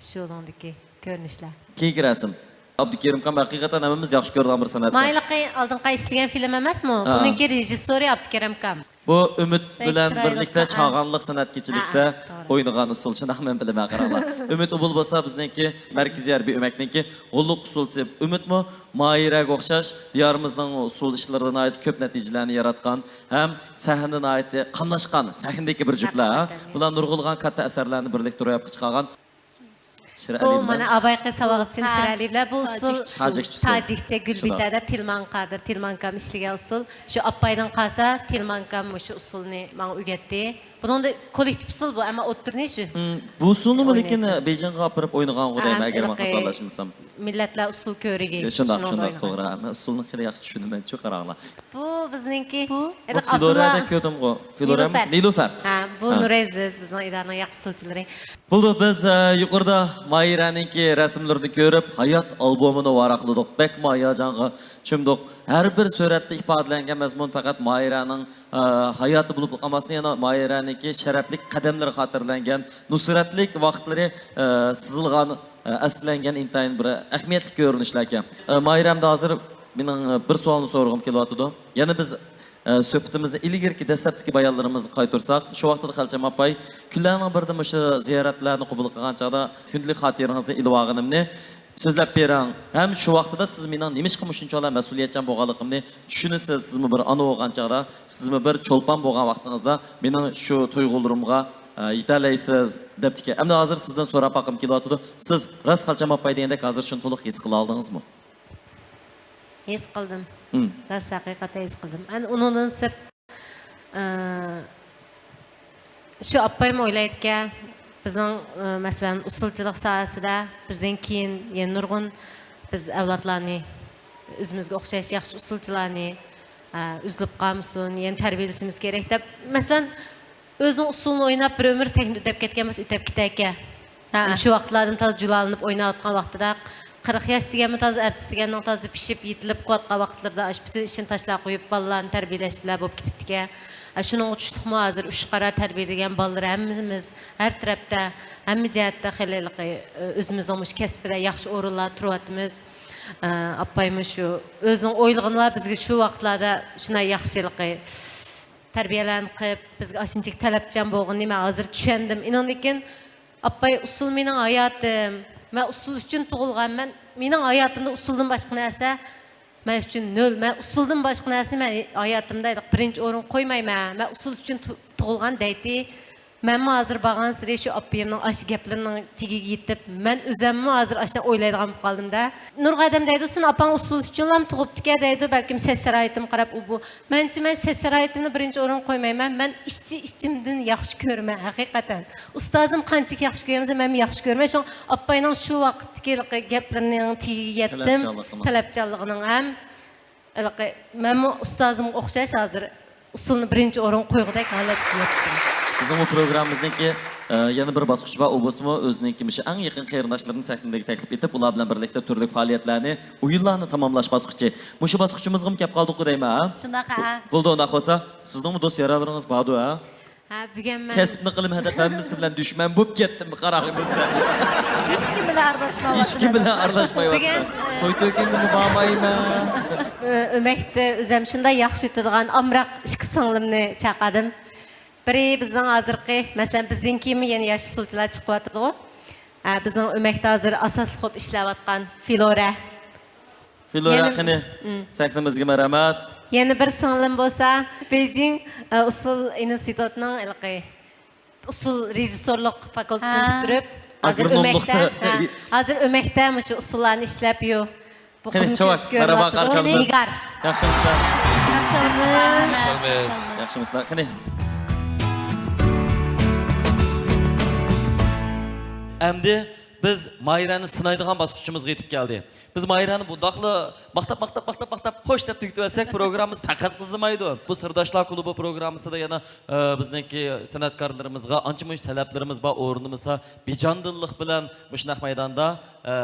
شۇنىڭدىكى كۆرۈنۈشلەر. كېيىنكى رەسىم. ئابدۇكېرىم ئاكام ھەقىقەتەن ھەممىمىز ياخشى كۆرىدىغان بىر سەنئەتكار. ما يىلقى ئالدىنقى ئىشلىگەن فىلىم ئەمەسمۇ؟ ھە. بۇنىڭكى رېژىسسورى ئابدۇكېرىم ئاكام. بۇ ئۈمىد بىلەن بىرلىكتە چاغانلىق سەنئەت كېچىلىكتە، ھە، ھە، توغرا. ئوينىغان ئۇسسۇل، شۇنداقمۇ بىلىمەن، قاراڭلار. ئۈمىد ئۇبۇل بولسا بىزنىڭكى مەركىزىي ھەربىي ئۆمەكنىڭكى غوللۇق ئۇسسۇلچىسى. ئۈمىدمۇ ماھىرەگە ئوخشاش دىيارىمىزنىڭ ئۇسسۇل ئىشلىرىدا ناھايىتى كۆپ نەتىجىلەرنى ياراتقان ھەم سەھنىدە ناھايىتى قاملاشقان سەھنىدىكى بىر جۈپلەر، ھە؟ ھەقىقەتەن. بۇلار نۇرغۇنلىغان كاتتا ئەسەرلەرنى بىرلىكتە روياپقا چىقارغان. شىرئەلى بۇ بىلەن. مانا ئابايقى ساۋاقدىشىم ھە. شىرئەلى بىلەن بۇ ئۇسسۇل تاجىكچە ئۇسسۇل. تاجىكچە گۈلبىتەدە تىلمانكادىر، تىلمانكام ئىشلىگەن ئۇسسۇل. شۇ ئاپايدىن قالسا تىلمانكام مۇشۇ ئۇسسۇلنى ماڭا ئۆگەتتى. بۇنىڭدا كوللېكتىپ ئۇسسۇل بۇ، ئەمما ئوتتۇرىنى شۇ. مم، بۇ ئۇسسۇلنىمۇ لېكىن ئوينايدىكەن. بېيجىڭغا ئاپىرىپ ئوينىغانغۇ ھە، دەيمەن، ئەگەر مەن ھېلىقى خاتالاشمىسام. مىللەتلەر ئۇسسۇل كۆرىكى يا، شۇنداق، شۇنىڭدا شۇنداق، ئوينىغان. توغرا. مەن ئۇسسۇلنى خېلى ياخشى چۈشىنىمەن، شۇ قاراڭلار. بۇ بىزنىڭكى بۇ؟ بۇ ھېلىقى فلورا ئابدۇللا دەپ كۆردۈمغۇ. فلورا نىلۇفەر. نىلۇفەر. ھە، بۇ ھە. نۇرئەزىز، بىزنىڭ ئىدارىنىڭ ياخشى ئۇسسۇلچىلىرى. بولدى، بىز، ئە، يۇقىرىدا ماھىرەنىڭكى رەسىملىرىنى كۆرۈپ، ھايات ئالبومىنى ۋاراقلىدۇق. بەكمۇ ھاياجانغا چۆمدۇق. ھەر بىر سۈرەتتە ئىپادىلەنگەن مەزمۇن پەقەت ماھىرەنىڭ، ئە، ھاياتى بولۇپ قالماستىن، يەنە ماھىرەنىڭكى شەرەپلىك قەدەملىرى خاتىرىلەنگەن، نۇسرەتلىك ۋاقىتلىرى، ئە، سىزىلغان، ئە، ئەسلەنگەن ئىنتايىن بىر ئەھمىيەتلىك كۆرۈنۈشلەركەن. ئە، ماھىرە، ئەمدى ھازىر مېنىڭ، ئە، بىر سوئالنى سورىغۇم كېلىۋاتىدۇ. يەنە بىز ئە، سۆھبىتىمىزنى ئىلگىرىكى دەسلەپتىكى بايانلىرىمىزغا قايتۇرساق، شۇ ۋاقتىدا خەلچەم ئاپاي، كۈنلەرنىڭ بىرىدە مۇشۇ زىيارەتلەرنى قوبۇل قىلغان چاغدا كۈندىلىك خاتىرىڭىزنى ئېلىۋالغىنىمنى سۆزلەپ بېرىڭ. ھەم شۇ ۋاقتىدا سىز مېنىڭ نېمىشقا مۇشۇنچىۋالا مەسئۇلىيەتچان بولغانلىقىمنى چۈشىنىسىز. سىزمۇ بىر ئانا بولغان چاغدا، سىزمۇ بىر چولپان بولغان ۋاقتىڭىزدا مېنىڭ شۇ تۇيغۇلىرىمغا، ئە، يېتەلەيسىز، دەپتىكەن. ئەمدى ھازىر سىزدىن سوراپ باققۇم كېلىۋاتىدۇ. سىز راست خەلچەم ئاپاي دېگەندەك ھازىر شۇنى تولۇق ھېس قىلالدىڭىزمۇ؟ ھېس قىلدىم. مم. راست، ھەقىقەتەن ھېس قىلدىم. ئەنە ئۇنىڭدىن سىرت، ئى، شۇ ئاپايمۇ ئويلايدىكەن، بىزنىڭ، ئى، مەسىلەن، ئۇسسۇلچىلىق ساھەسىدە بىزدىن كېيىن يەنە نۇرغۇن بىز ئەۋلادلارنى، ئۆزىمىزگە ئوخشاش ياخشى ئۇسسۇلچىلارنى، ئە، ئۈزۈلۈپ قالمىسۇن، يەنە تەربىيەلىشىمىز كېرەك دەپ، مەسىلەن، ئۆزىنىڭ ئۇسسۇلىنى ئويناپ، بىر ئۆمۈر سەھنىدە ئۆتەپ كەتكەن بولسا، ئۆتەپ كېتەركەن. ھە. شۇ ۋاقىتلاردىمۇ تازا جۇلالىنىپ ئويناۋاتقان ۋاقتىدا، قىرىق ياش دېگەنمۇ تازا ئارتىس دېگەننىڭ تازا پىشىپ، يېتىلىپ قىلىۋاتقان ۋاقىتلىرىدا، ئاشۇ پۈتۈن ئىشىنى تاشلاپ قويۇپ، بالىلارنى تەربىيەلەش بىلەن بولۇپ كېتىپتىكەن. ئە، شۇنىڭغا چۈشلۈقمۇ ھازىر ئۈچ قارا تەربىيەلىگەن بالىلىرى ھەممىمىز ھەر تەرەپتە، ھەممە جەھەتتە خېلى ھېلىقى، ئۆزىمىزنىڭ مۇشۇ كەسپىدە ياخشى ئورۇنلاردا تۇرۇۋاتىمىز. ئە، ئاپايمۇ شۇ ئۆزىنىڭ ئويلىغىنى بار، بىزگە شۇ ۋاقىتلاردا شۇنداق ياخشى ھېلىقى تەربىيەلەرنى قىلىپ، بىزگە ئاشۇنچىلىك تەلەپچان بولغىنىنى مەن ھازىر چۈشەندىم. ئىناندىكىن، ئاپاي، ئۇسسۇل مېنىڭ ھاياتىم. مەن ئۇسسۇل ئۈچۈن تۇغۇلغان. مەن، مېنىڭ ھاياتىمدا ئۇسسۇلدىن باشقا نەرسە مەن ئۈچۈن نۆل. مەن ئۇسسۇلدىن باشقا نەرسىنى مەن ھاياتىمدا بىرىنچى ئورۇنغا قويمايمەن. مەن ئۇسسۇل ئۈچۈن تۇ-، تۇغۇلغان دەيتتى. مەنمۇ ھازىر بارغانسېرى شۇ ئاپىيىمنىڭ ئاشۇ گەپلىرىنىڭ تېگىگە يېتىپ، مەن ئۆزەممۇ ھازىر ئاشۇنداق ئويلايدىغان بولۇپ قالدىم-دە. نۇرغا ئادەم دەيدۇ، سېنى ئاپاڭ ئۇسسۇل ئۈچۈنلام تۇغۇپتىكەن دەيدۇ، بەلكىم شەرت-شارائىتىمغا قاراپ ئۇ بۇ. مەنچە مەن شەرت-شارائىتىمنى بىرىنچى ئورۇنغا قويمايمەن، مەن ئىچى ئىچىمدىن ياخشى كۆرىمەن ھەقىقەتەن. ئۇستازىم قانچىلىك ياخشى كۆرمىسە، مەنمۇ ياخشى كۆرىمەن. شۇڭا ئاپاينىڭ شۇ ۋاقىتتىكى ھېلىقى گەپلىرىنىڭ تېگىگە يەتتىم، تەلەپچانلىقىنىڭ. تەلەپچانلىقىنىڭ ھەم ھېلىقى مەنمۇ ئۇستازىمغا ئوخشاش ھازىر ئۇسسۇلنى بىرىنچى ئورۇنغا قويغۇدەك ھالەتكە يەتتىم. بىزنىڭ بۇ پروگراممىمىزنىڭكى، ئە، يەنە بىر باسقۇچى بار. ئۇ بولسىمۇ ئۆزىنىڭكى مۇشۇ ئەڭ يېقىن قېرىنداشلىرىنى سەھنىدىكى تەكلىپ ئېتىپ، ئۇلار بىلەن بىرلىكتە تۈرلۈك پائالىيەتلەرنى، ئويۇنلارنى تاماملاش باسقۇچى. مۇشۇ باسقۇچىمىزغىمۇ كەپ قالدۇققۇ دەيمەن، ھە؟ شۇنداق، ھە. بولدى، ئۇنداق بولسا، سىزنىڭمۇ دوست يارلىرىڭىز باردۇ، ھە؟ ھە، بۈگۈن مەن كەسىپنى قىلىمەن دەپ ھەممىسى بىلەن دۈشمەن بولۇپ كەتتىم، قاراڭ سەن. ھېچكىم بىلەن ئارىلاشمايۋاتىمەن. ھېچكىم بىلەن ئارىلاشمايۋاتىمەن. بۈگۈن، ئە، توي تۆكۈنگىمۇ بارمايمەن. ئۆ-، ئۆمەكتە ئۆزەم شۇنداق ياخشى ئۆتىدىغان ئامراق ئىككى سىڭلىمنى چاقىردىم. بىرى بىزنىڭ ھازىرقى، مەسىلەن، بىزدىن كېيىنمۇ يەنە ياش ئۇسسۇلچىلار چىقىۋاتىدىغۇ. ئە، بىزنىڭ ئۆمەكتە ھازىر ئاساسلىق بولۇپ ئىشلەۋاتقان فلورا. فلورا، يەنە قېنى، مم. سەھنىمىزگە مەرھەمەت. يەنە بىر سىڭلىم بولسا، بېيجىڭ، ئە، ئۇسسۇل ئىنستىتۇتىنىڭ ھېلىقى ئۇسسۇل رېژىسسورلۇق فاكۇلتېتىنى ھە. پۈتتۈرۈپ، ھازىر ئاگرونوملۇقتا. ئۆمەكتە، ھە، ھازىر ئۆمەكتە مۇشۇ ئۇسسۇللارنى ئىشلەپ يۇ. بۇ قېنى، قىزنى چاۋاك، كۆرۈپ مەرھابا، كۆرۈۋاتىدۇ. قارشى ئالىمىز. نىگار. ياخشىمۇسىلەر؟ ياخشى ئالىمىز. ياخشىمۇسىلەر؟ قېنى. ئەمدى بىز ماھىرەنى سىنايدىغان باسقۇچىمىزغا يېتىپ كەلدى. بىز ماھىرەنى بۇنداقلا ماختاپ، ماختاپ، ماختاپ، ماختاپ، خوش دەپ تۈگىتىۋەتسەك، پروگراممىمىز پەقەت قىزىمايدۇ. بۇ سىرداشلار كۇلۇبى پروگراممىسىدا يەنە، ئە، بىزنىڭكى سەنئەتكارلىرىمىزغا ئانچە مۇنچە تەلەپلىرىمىز بار، ئورۇنلىمىسا بىجاندىللىق بىلەن مۇشۇنداق مەيداندا، ئە،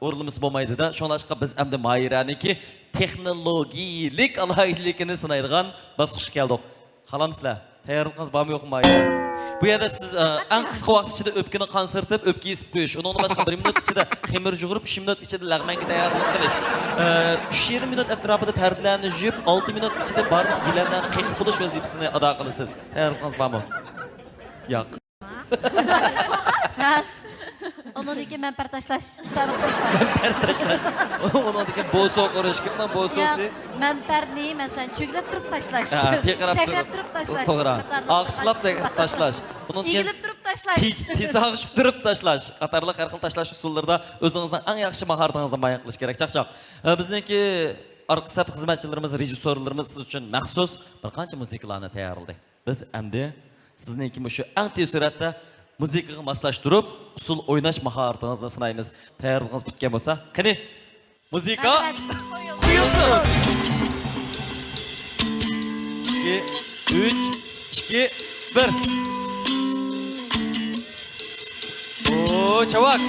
ئورۇنلىمىسا بولمايدۇ-دە. شۇڭلاشقا بىز ئەمدى ماھىرەنىڭكى تېخنولوگىيىلىك ئالاھىدىلىكىنى سىنايدىغان باسقۇچقا كەلدۇق. خالامسىلەر؟ تەييارلىقىڭىز بارمۇ يوقمۇ ماھىرە؟ بۇ يەردە سىز، ئە، ئەڭ قىسقا ۋاقىت ئىچىدە ئۆپكىنى قانسىرىتىپ، ئۆپكە يېسىپ قويۇش. ئۇنىڭدىن باشقا بىر مىنۇت ئىچىدە خېمىر يۇغۇرۇپ، ئۈچ مىنۇت ئىچىدە لەغمەنگە تەييارلىق قىلىش. ئە، ئۈچ يېرىم مىنۇت ئەتراپىدا پەردىلەرنى يۇيۇپ، ئالتە مىنۇت ئىچىدە بارلىق گىلەملەرنى قېقىپ بولۇش ۋەزىپىسىنى ئادا قىلىسىز. تەييارلىقىڭىز بارمۇ؟ ياق. راست. ئۇنىڭدىن كېيىن مەنپەر تاشلاش مۇسابىقىسى بار. مەنپەر تاشلاش. ئۇنىڭدىن كېيىن بوسۇغا ئۇرۇش. كىمنىڭ بوسۇسى؟ ياق، مەنپەرنى، مەسىلەن، چۆگىلەپ تۇرۇپ تاشلاش. ھە، پىرقىراپ سەكرەپ تۇرۇپ تاشلاش. توغرا. قاتارلىق ئالقىشلاپ تاشلاش. تاشلاش. ئۇنىڭدىن كېيىن ئېگىلىپ تۇرۇپ تاشلاش. پىس-، پىساغىشىپ تۇرۇپ تاشلاش. قاتارلىق ھەر خىل تاشلاش ئۇسۇللىرىدا ئۆزىڭىزنىڭ ئەڭ ياخشى ماھارىتىڭىزنى بايان قىلىش كېرەك، چاقچاق. ئە، بىزنىڭكى ئارقا سەپ خىزمەتچىلىرىمىز، رېژىسسورلىرىمىز سىز ئۈچۈن مەخسۇس بىر قانچە مۇزىكىلارنى تەييارلىدى. بىز ئەمدى سىزنىڭكى مۇشۇ ئەڭ تېز سۈرئەتتە مۇزىكىغا ماسلاشتۇرۇپ، ئۇسسۇل ئويناش ماھارىتىڭىزنى سىنايمىز. تەييارلىقىڭىز پۈتكەن بولسا، قېنى، مۇزىكا قويۇلسۇن! ئىككى، ئۈچ، ئىككى، بىر. ئو، چاۋاك!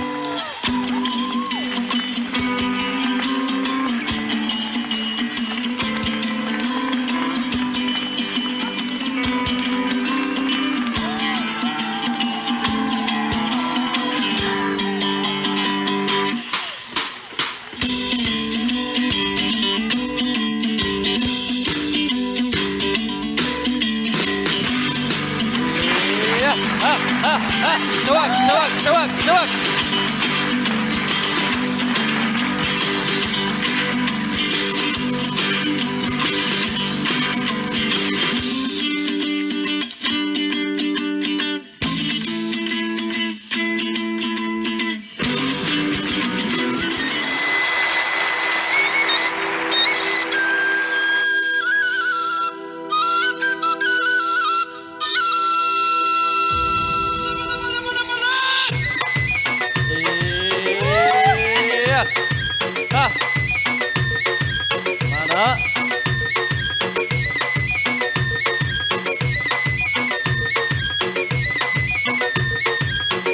ھە. مانا.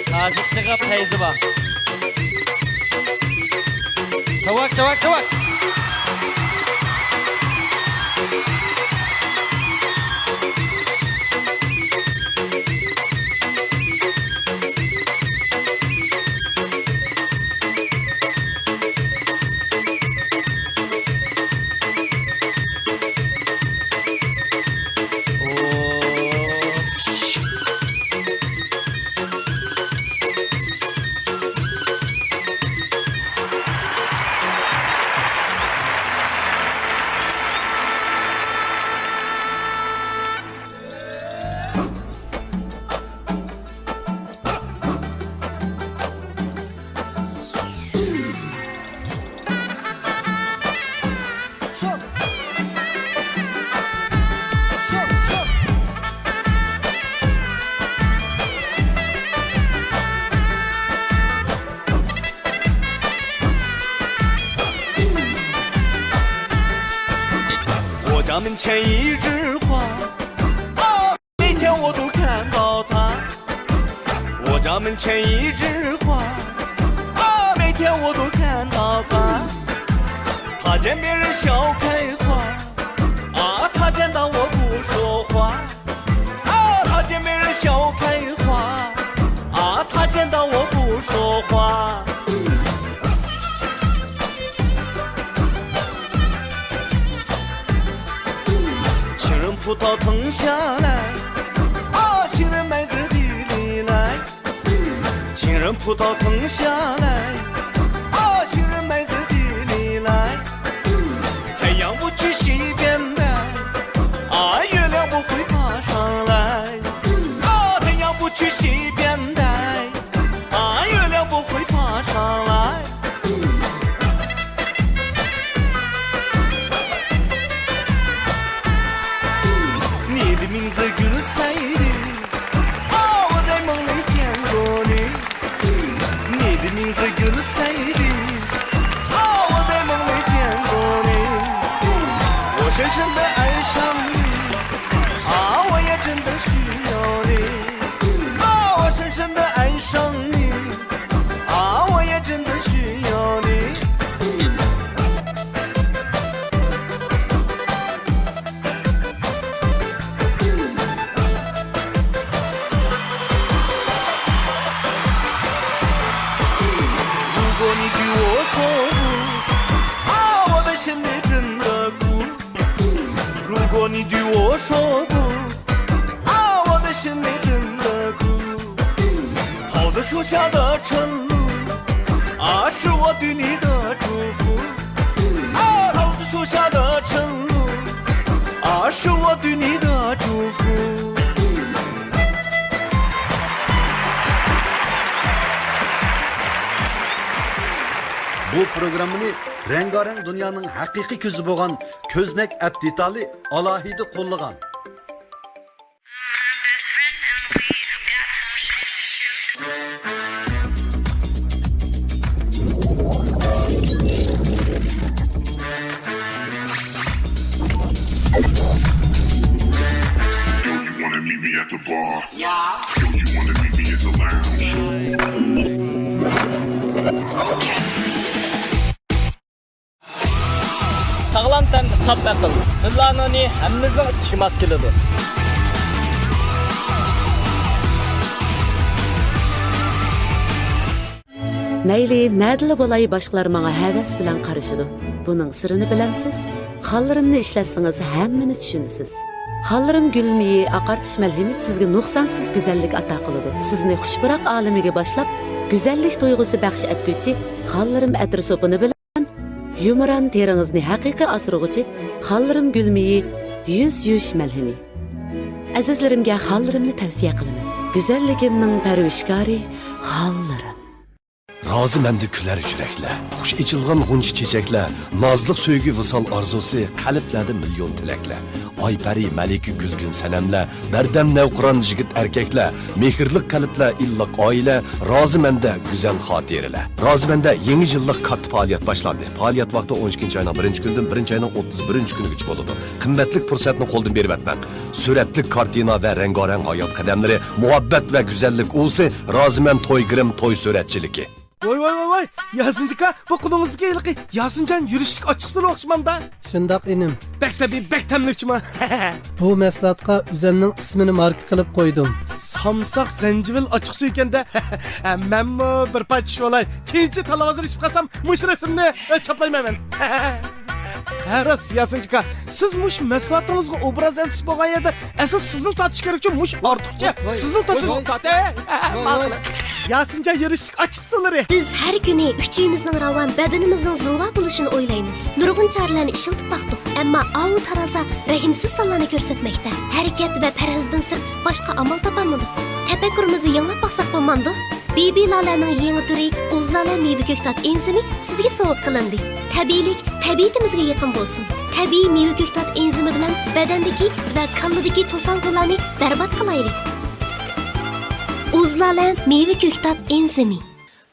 تاجىكچىغا پەيزى بار. چاۋاك، چاۋاك، چاۋاك. شۇشادا چىڭلۇ، ئاشۇ دۇنيادا جۇفۇ. ئا، ھاۋدۇ شۇشادا چىڭلۇ، ئاشۇ دۇنيادا جۇفۇ. بۇ پروگراممىنى رەڭگارەڭ دۇنيانىڭ ھەقىقىي كۆزى بولغان كۆزنەك ئەپ دېتالى ئالاھىدە قوللىغان. Yo, you wanna meet me at the bar? Yeah. Yo, you wanna meet me at the lounge? ساغلام تەن، ساپ ئەقىل. مىلانونى ھەممىمىزنىڭ ئىچىگە ماس كېلىدۇ. مەيلى نەدىلا بولاي، باشقىلار ماڭا ھەۋەس بىلەن قارىشىدۇ. بۇنىڭ سىرىنى بىلەمسىز؟ خانلىرىمنى ئىشلەتسىڭىز، ھەممىنى چۈشىنىسىز. خانلىرىم گۈل مېيى ئاقارتىش مەلھىمى سىزگە نۇقسانسىز گۈزەللىك ئاتا قىلىدۇ. سىزنى خۇش پۇراق ئالىمىگە باشلاپ، گۈزەللىك تۇيغۇسى بەخش ئەتكۈچى خانلىرىم ئەتىر سوپۇنى بىلەن يۇمران تېرىڭىزنى ھەقىقىي ئاسرىغۇچى خانلىرىم گۈل مېيى يۈز يۇيۇش مەلھىمى. ئەزىزلىرىمگە خانلىرىمنى تەۋسىيە قىلىمەن. گۈزەللىكىمنىڭ پەرۋىشكارى خانلىرىم. رازىمەندە كۈلەر يۈرەكلەر، خۇش ئېچىلغان غۇنچە چېچەكلەر، نازلىق سۆيگۈ ۋىسال ئارزۇسى، قەلبلەردە مىليون تىلەكلەر. ئايپەرى، مەلىكە، گۈلگۈن، سەنەملەر، بەردەم نەۋقىران يىگىت ئەركەكلەر، مېھىرلىق قەلبلەر، ئىللىق ئائىلە، رازىمەندە گۈزەل خاتىرىلەر. رازىمەندە يېڭى يىللىق كاتتا پائالىيەت باشلاندى. پائالىيەت ۋاقتى ئون ئىككىنچى ئاينىڭ بىرىنچى كۈنىدىن بىرىنچى ئاينىڭ ئوتتۇز بىرىنچى كۈنىگىچە بولىدۇ. قىممەتلىك پۇرسەتنى قولدىن بېرىۋەتمەڭ. سۈرەتلىك كارتىنا ۋە رەڭگارەڭ ھايات قەدەملىرى، مۇھەببەت ۋە گۈزەللىك ئۇۋىسى، رازىمەن توي گىرىم توي سۈرەتچىلىكى. ۋاي، ۋاي، ۋاي، ۋاي! ياسىنجىكا، بۇ قولىڭىزدىكى ھېلىقى ياسىنجان يۈرۈشلۈك ئاچچىقسۇلا ئوخشىمامدا؟ شۇنداق، ئىنىم. بەك تەبىئىي، بەك تەملىكچىما. بۇ مەھسۇلاتقا ئۆزەمنىڭ ئىسمىنى ماركا قىلىپ قويدۇم. سامساق زەنجىۋىل ئاچچىقسۇ ئىكەندە. مەنمۇ بىر پارچە چۈشۈرۈۋالاي. كېيىنچە تالاۋۇزلىشىپ قالسام، مۇشۇ رەسىمنى، ئە، چاپلايمەن مەن. ھە، راست، ياسىنجىكا. سىز مۇشۇ مەھسۇلاتىڭىزغا ئوبراز ئەلچىسى بولغان يەردە، ئەسلى سىزنىڭ تارتىش كېرەكچۇ، مۇشۇ ئارتۇقچە. ۋاي، سىزنىڭ ۋاي، تارتىش ۋاي. تارت-، ھە، ھە، ۋاي، ماقۇل. ۋاي. ياسىنجان يۈرۈشلۈك ئاچچىقسۇلىرى. بىز ھەر كۈنى ئۈچىيىمىزنىڭ راۋان، بەدىنىمىزنىڭ زىلۋا بولۇشىنى ئويلايمىز. نۇرغۇن چارىلەرنى ئىشلىتىپ باقتۇق، ئەمما ئاۋۇ تارازا رەھىمسىز سانلارنى كۆرسەتمەكتە. ھەرىكەت ۋە پەرھىزدىن سىرت باشقا ئامال تاپالمىدۇق. تەپەككۇرىمىزنى يېڭىلاپ باقساق بولمامدۇ؟ بىبى لالەنىڭ يېڭى تۈرى ئۇز لالە مېۋە كۆكتات ئېنزىمى سىزگە سوۋغا قىلىندى. تەبىئىيلىك تەبىئىتىمىزگە يېقىن بولسۇن. تەبىئىي مېۋە كۆكتات ئېنزىمى بىلەن بەدەندىكى ۋە كاللىدىكى توسالغۇلارنى بەربات قىلايلى. ئۇز لالە مېۋە كۆكتات ئېنزىمى.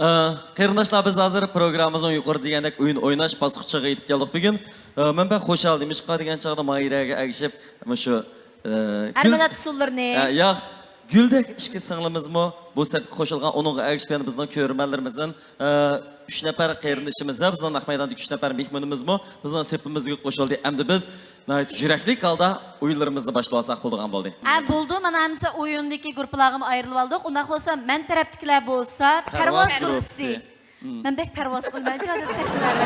ئە، قېرىنداشلار، بىز ھازىر پروگراممىمىزنىڭ يۇقىرىدا دېگەندەك ئويۇن ئويناش باسقۇچىغا يېتىپ كەلدۇق بۈگۈن. ئە، مەن بەك خۇشال، نېمىشقا دېگەن چاغدا ماھىرەگە ئەگىشىپ مۇشۇ، ئە، ھەر گۈل-، مىللەت ئۇسسۇللىرىنى. ئە، ياق، گۈلدەك ئىككى سىڭلىمىزمۇ بۇ سەپكە قوشۇلغان، ئۇنىڭغا ئەگىشىپ يەنە بىزنىڭ كۆرۈرمەنلىرىمىزدىن، ئە، ئۈچ نەپەر قېرىندىشىمىز ۋە بىزنىڭ نەق مەيداندىكى ئۈچ نەپەر مېھمىنىمىزمۇ بىزنىڭ سېپىمىزگە قوشۇلدى. ئەمدى بىز ناھايىتى يۈرەكلىك ھالدا ئويۇنلىرىمىزنى باشلىۋالساق بولىدىغان بولدى. ھە، بولدى، مانا ھەممىسى ئويۇندىكى گۇرۇپپىلارغىمۇ ئايرىلىۋالدۇق. ئۇنداق بولسا مەن تەرەپتىكىلەر بولسا پەرۋاز پەرۋاز گۇرۇپپىسى. گۇرۇپپىسى. مم. مەن بەك پەرۋاز قىلمايمەن، ھازىر سەھنىلەردە.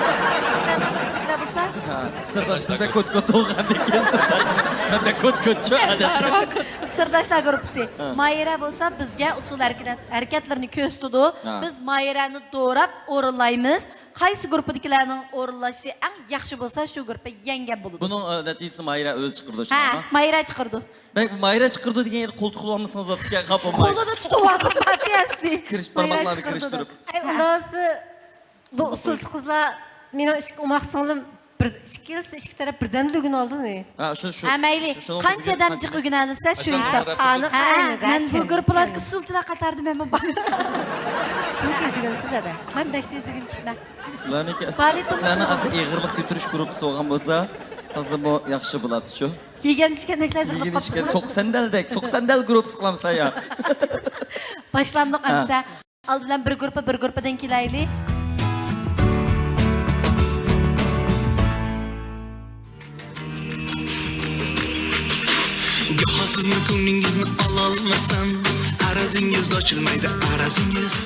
سەن تەرەپتىكىلەر بولسا؟ ھە، سىرداش بىزدە كوت كوت بولغاندىن كېيىن سىرداش. مەن بەك كوت كوتچۇ ئادەم. سىرداشلار گۇرۇپپىسى. ھە. ماھىرە بولسا بىزگە ئۇسسۇل ھەرىكەت-، ھەرىكەتلىرىنى كۆرسىتىدۇ. ھە. بىز ماھىرەنى دوراپ ئورۇنلايمىز. قايسى گۇرۇپپىدىكىلەرنىڭ ئورۇنلىشى ئەڭ ياخشى بولسا، شۇ گۇرۇپپا يەڭگەن بولىدۇ. بۇنىڭ، ئە، نەتىجىسىنى ماھىرە ئۆزى چىقىرىدۇ، ھە، شۇنداقمۇ؟ ماھىرە چىقىرىدۇ. بەك ماھىرە چىقىرىدۇ دېگەن يەردە قول تۇتۇپ ئالمىسىڭىز بولاتتىكەن، خاپا بولماي. قولىدا تۇتۇپ ئالغان ماددىيەسىنى. كىرىش، ماھىرە بارماقلارنى چىقىرىدۇ. كىرىشتۈرۈپ. ئەي، ئۇنداق بولسا، بۇ ئۇسسۇلچى قىزلار، مېنىڭ ئىككى ئوماق سىڭلىم بىر، ئىككىلىسى ئىككى تەرەپ بىردەمدە ئۆگىنىۋالدى بۇنى. ھە، شۇ، شۇ، ھە، مەيلى. شۇ، شۇنىڭ قانچە بىزگە ئادەم جىق ئۆگىنەلىسە، شۇ ھېساب. ھە، مەن بۇ گۇرۇپپىلاردىكى ئۇسسۇلچىلار قاتارىدا مەنمۇ بار. سىزنىڭكى ئۆگىنىسىز ھەدە. مەن بەك تېز ئۆگىنىپ كېتىمەن. سىلەرنىڭكى ئەسلى، سىلەرنىڭ ئەسلى ئېغىرلىق كۆتۈرۈش گۇرۇپپىسى بولغان بولسا، تازىمۇ ياخشى بولاتتىچۇ. يېگەن ئىچكەندەكلەر يېگەن ئىچكەن، سوق سەندەلدەك، سوق سەندەل گۇرۇپپىسى قىلامسىلەر يا. باشلاندۇق ھە. ئەمسە. ئالدى بىلەن بىر گۇرۇپپا، بىر گۇرۇپپىدىن كېلەيلى. گاھى سىزنىڭ كۆڭلىڭىزنى ئالالمىسام، ئارىزىڭىز ئاچىلمايدۇ، ئارىزىڭىز.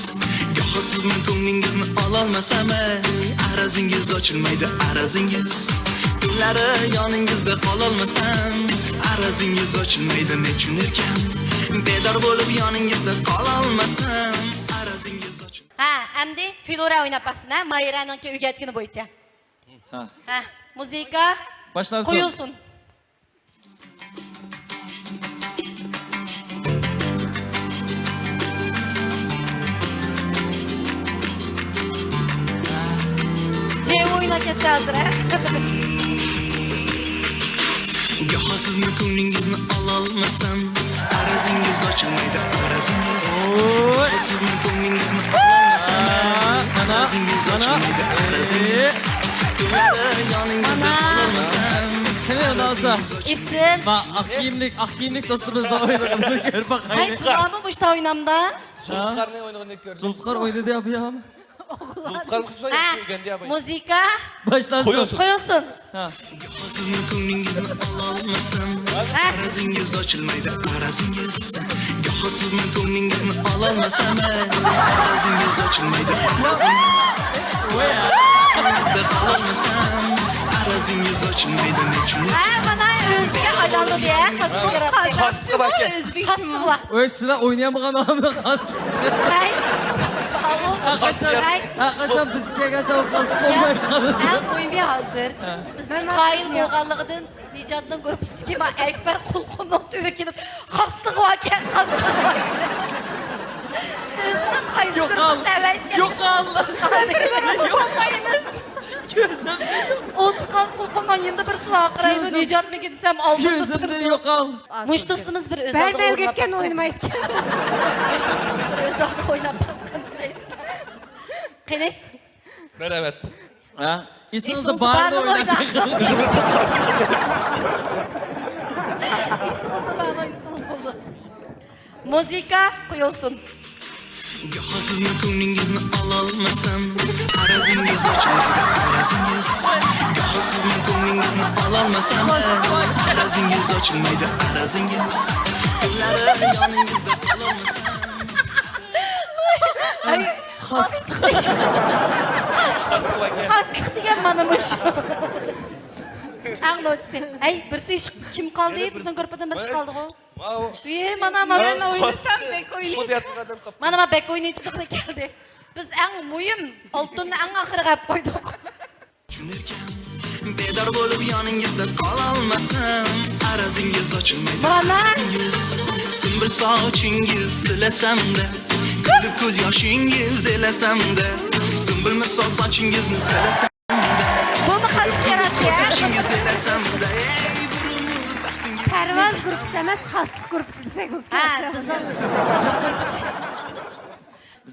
گاھى سىزنىڭ كۆڭلىڭىزنى ئالالمىسام، ئەي، ئارىزىڭىز ئاچىلمايدۇ، ئارىزىڭىز. تۈنلەرى يېنىڭىزدا قالالمىسام، ئارىزىڭىز ئاچىلمايدۇ، نېچۈنلەركەن. بىدار بولۇپ يېنىڭىزدا قالالمىسام، ئارىزىڭىز ئەمدى فلورا ئويناپ باقسۇن، ھە؟ ماھىرەنىڭكى ئۆگەتكىنى بويىچە. ھە. ھە، مۇزىكا باشلانسۇن. قويۇلسۇن. جېۋى ئويناپ كەتسە ھازىر، ھە؟ گاھى سىزنىڭ كۆڭلىڭىزنى ئالالمىسام، ئارزىڭىز ئاچىلمايدۇ، ئارزىڭىز. ئوي. گاھى سىزنىڭ كۆڭلىڭىزنى ئالالمىسام، ئا، مانا، ئارزىڭىز مانا. ئاچىلمايدۇ، ئارزىڭىز. ئە. يېنىڭىزدا مانا. قالالمىسام، قېنى، ئۇنداقسا. ئارزىڭىز ئېسىل. ما، ئاق كىيىملىك، ئاق كىيىملىك دوستىمىزنىڭ ئوينىغىنىنى كۆرۈپ باقايلى. ھەي، بۇلارمۇ مۇشتا ئوينامدا؟ ھە؟ زۇلپىقارنى ئوينىغىنىنى كۆردۈم. زۇلپىقار ئوينىدى، ئابىيام. زۇلپىقار قىلسا ھە، ئۆگەندى، ئاباي. مۇزىكا. باشلانسۇن. قويۇلسۇن. قويۇلسۇن. ھە. گاھى سىزنىڭ كۆڭلىڭىزنى ئالالمىسام، ھە. ئارزىڭىز ئاچىلمايدۇ، ئارزىڭىز. گاھى سىزنىڭ كۆڭلىڭىزنى ئالالمىسام، ئارزىڭىز ئاچىلمايدۇ، ئارزىڭىز. يېنىڭىزدا قالالمىسام، ئارزىڭىز ئاچىلمايدۇ، نېچۈن؟ ھە، مانا ئۆزىگە ئايلاندى يا، قىز ياراتتى. قاسقا بار ئىكەن. قاسقا بار. ۋاي، سىلەر ئوينىيالمىغان ئادەملەر قاسقا چىقىدۇ. ھەي. ھەرقاچان، ھەي. ھەرقاچان بىز كەلگەنچە ئۇ قاسقا بولماي قالىدۇ. ئەڭ مۇھىمى ھازىر. ھە. بىزنى قايىل بولغانلىقىدىن نىجاتنىڭ گۇرۇپپىسىدىكى ما ئەكبەر قۇلقۇمنىڭ تۈۋىگە كېلىپ، خاسلىقى باركەن، خاسلىقى باركەن. ئۆزىنىڭ قايسى گۇرۇپپىسىدا ئەۋەشكەن. يوقال. يوقال. كۆزۈمدە يوق. ئوتقال قۇلقۇمنىڭ يېنىدا بىرسى ۋارقىرايدۇ، كۆزۈم-، نىجاتمىكىن دېسەم، ئالدىمدا كۆزۈمدە تۇرىدۇ. يوقال. مۇشۇ دوستىمىز بىر ئۆز ئالدىغا ئويناپ باقسۇن. بەرمەيۋەتكەن ئوينىمايدىكەن. مۇشۇ دوستىمىز بىر ئۆز ئالدىغا ئويناپ باقسۇن. قېنى؟ مەرھەمەت. ھە؟ ئېسىڭىزدە بارىنى ئويناڭ. ئېسىڭىزدە بارىنى ئوينىسىڭىز بولدى. مۇزىكا قويۇلسۇن. گاھى سىزنىڭ كۆڭلىڭىزنى ئالالمىسام، ئارزىڭىز ئاچىلمايدۇ، ئارزىڭىز. گاھى سىزنىڭ كۆڭلىڭىزنى ئالالمىسام، ئارزىڭىز ئاچىلمايدۇ، ئارزىڭىز. كۈنلەر يېنىڭىزدا قالالمىسام. ئاي، خاسلىق. خاسلىق دېگەن مانا مۇشۇ. ئەڭ نوچىسى. ئەي، بىرسى كىم قالدى؟ بىزنىڭ گۇرۇپپىدىن بىرسى قالدىغۇ. ۋىي، مانا، مانا. مەن ئوينىسام بەك ئوينايدۇ. مانا، مانا بەك ئوينايدۇ دېگىلى كەلدى. بىز ئەڭ مۇھىم ئالتۇننى ئەڭ ئاخىرىغا ئەپ قويدۇق. بىدار بولۇپ يېنىڭىزدا قالالمىسام، ئارزىڭىز ئاچىلمايدۇ، مانا. ئارزىڭىز. سۇمبۇل ساچىڭىز سىلىسەمدە، كۈلۈپ كۆز ياشىڭىز ئېلىسەمدە، سۇمبۇل مىسال ساچىڭىزنى سىلىسەم. بۇمۇ خاسلىق ياراتتى، ھە؟ پەرۋاز گۇرۇپپىسى ئەمەس، خاسلىق گۇرۇپپىسى دېسەك بولىدۇ. ھە، بىزنىڭ خاسلىق گۇرۇپپىسى.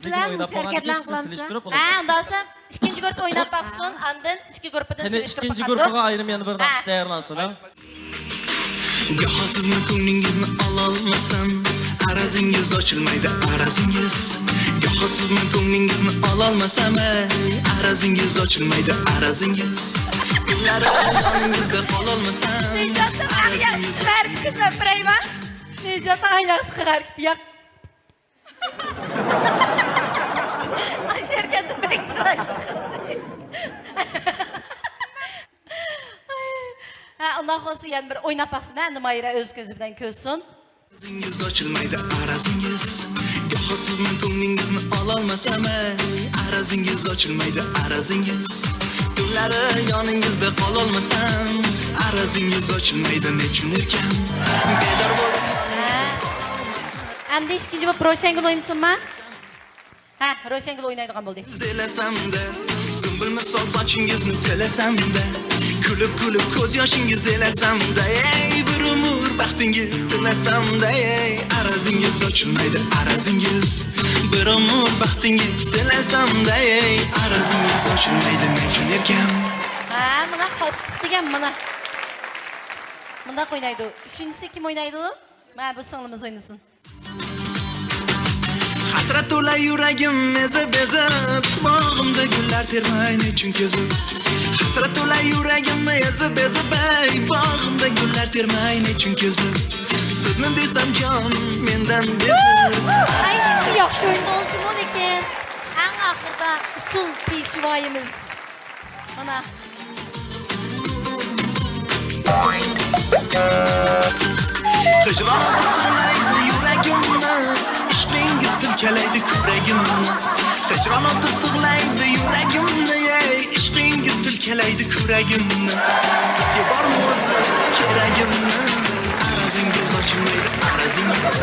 سىلەر مۇشۇ ھەرىكەتلەرنى قىلامسىلەر؟ ھە، ئۇنداقسا ئىككىنچى گۇرۇپپا ئويناپ باقسۇن، ئاندىن ئىككى گۇرۇپپىدىن قېنى، سېلىشتۇرۇپ ئىككىنچى باقامدۇ؟ گۇرۇپپىغا ئايرىم يەنە بىر ناخشا تەييارلانسۇن، ھە؟ گاھى سىزنىڭ كۆڭلىڭىزنى ئالالمىسام، ئارزىڭىز ئاچىلمايدۇ، ئارزىڭىز. گاھى سىزنىڭ كۆڭلىڭىزنى ئالالمىسام، ئەي، ئارزىڭىز ئاچىلمايدۇ، ئارزىڭىز. كۈنلەر يېنىڭىزدا قالالمىسام، نىجاتنىڭ ئەڭ ياخشى ئارزىڭىز قىلغان ھەرىكىتىنى مەن بېرەيمۇ؟ نىجاتنىڭ ئەڭ ياخشى قىلغان ھەرىكىتى ياق. ئاشۇ ھەرىكەتنى بەك چىرايلىق قىلدى. ھە، ئۇنداق بولسا يەنە بىر ئويناپ باقسۇن، ھە، ئەمدى ماھىرە ئۆز كۆزى بىلەن كۆرسۇن. ئارزىڭىز ئاچىلمايدۇ، ئارزىڭىز. گاھى سىزنىڭ كۆڭلىڭىزنى ئالالمىسام، ئەي، ئارزىڭىز ئاچىلمايدۇ، ئارزىڭىز. تۈنلەر يېنىڭىزدا قالالمىسام، ئارزىڭىز ئاچىلمايدۇ، نېچۈنكەن بىدار بولۇپ. ھە. ئەمدى ئىككىنچى بولۇپ روشەنگۈل ئوينىسۇنما؟ ھە، روشەنگۈل ئوينايدىغان بولدى. سىلىسەمدە، سۇمبۇل مىسال ساچىڭىزنى سىلىسەمدە، كۈلۈپ كۈلۈپ كۆز ياشىڭىز ئېلىسەمدە، ئەي، بىر ئۆمۈر بەختىڭىز تىلىسەمدە، ئەي، ئارزىڭىز ئاچىلمايدۇ، ئارزىڭىز. بىر ئۆمۈر بەختىڭىز تىلىسەمدە، ئەي، ئارزىڭىز ئاچىلمايدۇ، نېچۈنكەن. ھە، مانا خاسلىق دېگەن مانا. مۇنداق ئوينايدۇ. ئۈچىنچىسى كىم ئوينايدۇ؟ مانا بۇ سىڭلىمىز ئوينىسۇن. ھەسرەت تولا يۈرىكىم ئېزىپ ئېزىپ، باغىمدا گۈللەر تېرىماي نېچۈن كۆزۈم. ھەسرەت تولا يۈرىكىم ئېزىپ ئېزىپ، ئەي، باغىمدا گۈللەر تېرىماي نېچۈن كۆزۈم. سىزنى دېسەم جان مەندىن بېزىپ. ئەي، سىز ياخشى ئوينىدىڭىز جۇمۇ، لېكىن ئەڭ ئاخىرىدا ئۇسسۇل پېشۋايىمىز. مانا. خىجلان تولايدۇ يۈرىكىمنى، ئىشقىڭىز تىلكىلەيدۇ كۆكرىكىمنى. چىراغلار تىتىقلايدۇ يۈرەگىمنى، ئەي، ئىشقىڭىز تىلكىلەيدۇ كۆرەگىمنى. سىزگە بارمۇ ئۆزى كېرەگىمنى؟ ئارزۇڭىز ئاچمايدۇ ئارزۇڭىز.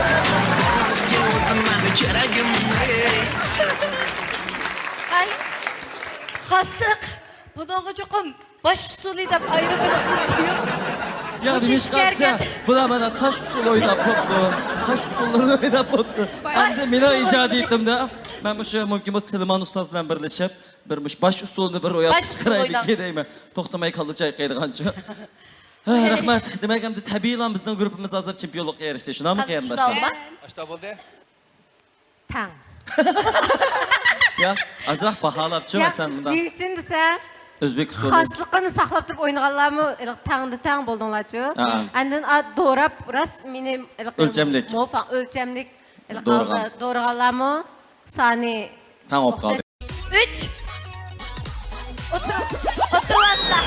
بارمۇ سىزگە ئۆزۈم مەنى كېرەگىمنى؟ ھاي، خاسلىق، بۇنىڭغا چوقۇم باش ئۇسسۇلى دەپ ئايرىپ بىر ئىسىم قويۇپ، يا، مۇشۇ نېمىشقا ئىشكە دېسە، ھەرىكەت. بۇلار مانا تاش ئۇسسۇلى ئويناپ بوپتۇ. تاش ئۇسسۇللىرىنى ئويناپ بوپتۇ. باش ئەمدى مېنىڭ ئۇسسۇلى. ئىجادىيىتىمدە مەن مۇشۇ مۇمكىن بولسا سېلىمان ئۇستاز بىلەن بىرلىشىپ، بىر مۇشۇ باش ئۇسسۇلىنى بىر ئويلاپ باش ئۇسسۇلى چىقىرايلىكى ئويناپ. دەيمەن. توختىماي كاللا چايقايدىغانچۇ. ھە، رەھمەت. دېمەك، ئەمدى تەبىئىيلا بىزنىڭ گۇرۇپپىمىز ھازىر چېمپىيونلۇققا ئېرىشتى. شۇنداقمۇ، قېرىنداشلار؟ شۇنداقمۇ؟ ئاشتا بولدى. تەڭ. يا، ئازراق باھالاپچۇ، يا، مەسىلەن، مۇنداق. نېمە ئۈچۈن دېسە، ئۆزبېك ئۇسسۇلى. خاسلىقىنى ساقلاپ تۇرۇپ ئوينىغانلارمۇ ھېلىقى تەڭدە تەڭ بولدۇڭلارچۇ. ھە. ئاندىن، ئا، دوراپ، راست مېنى ھېلىقى ئۆلچەملىك. موۋاپىق ئۆلچەملىك ھېلىقى دورىغان. ئالدى دورىغانلارمۇ سانى تەڭ بولۇپ ئوخشاش. قالدى. ئۈچ. ئوتتۇرا-، ئوتتۇرا ئاستا.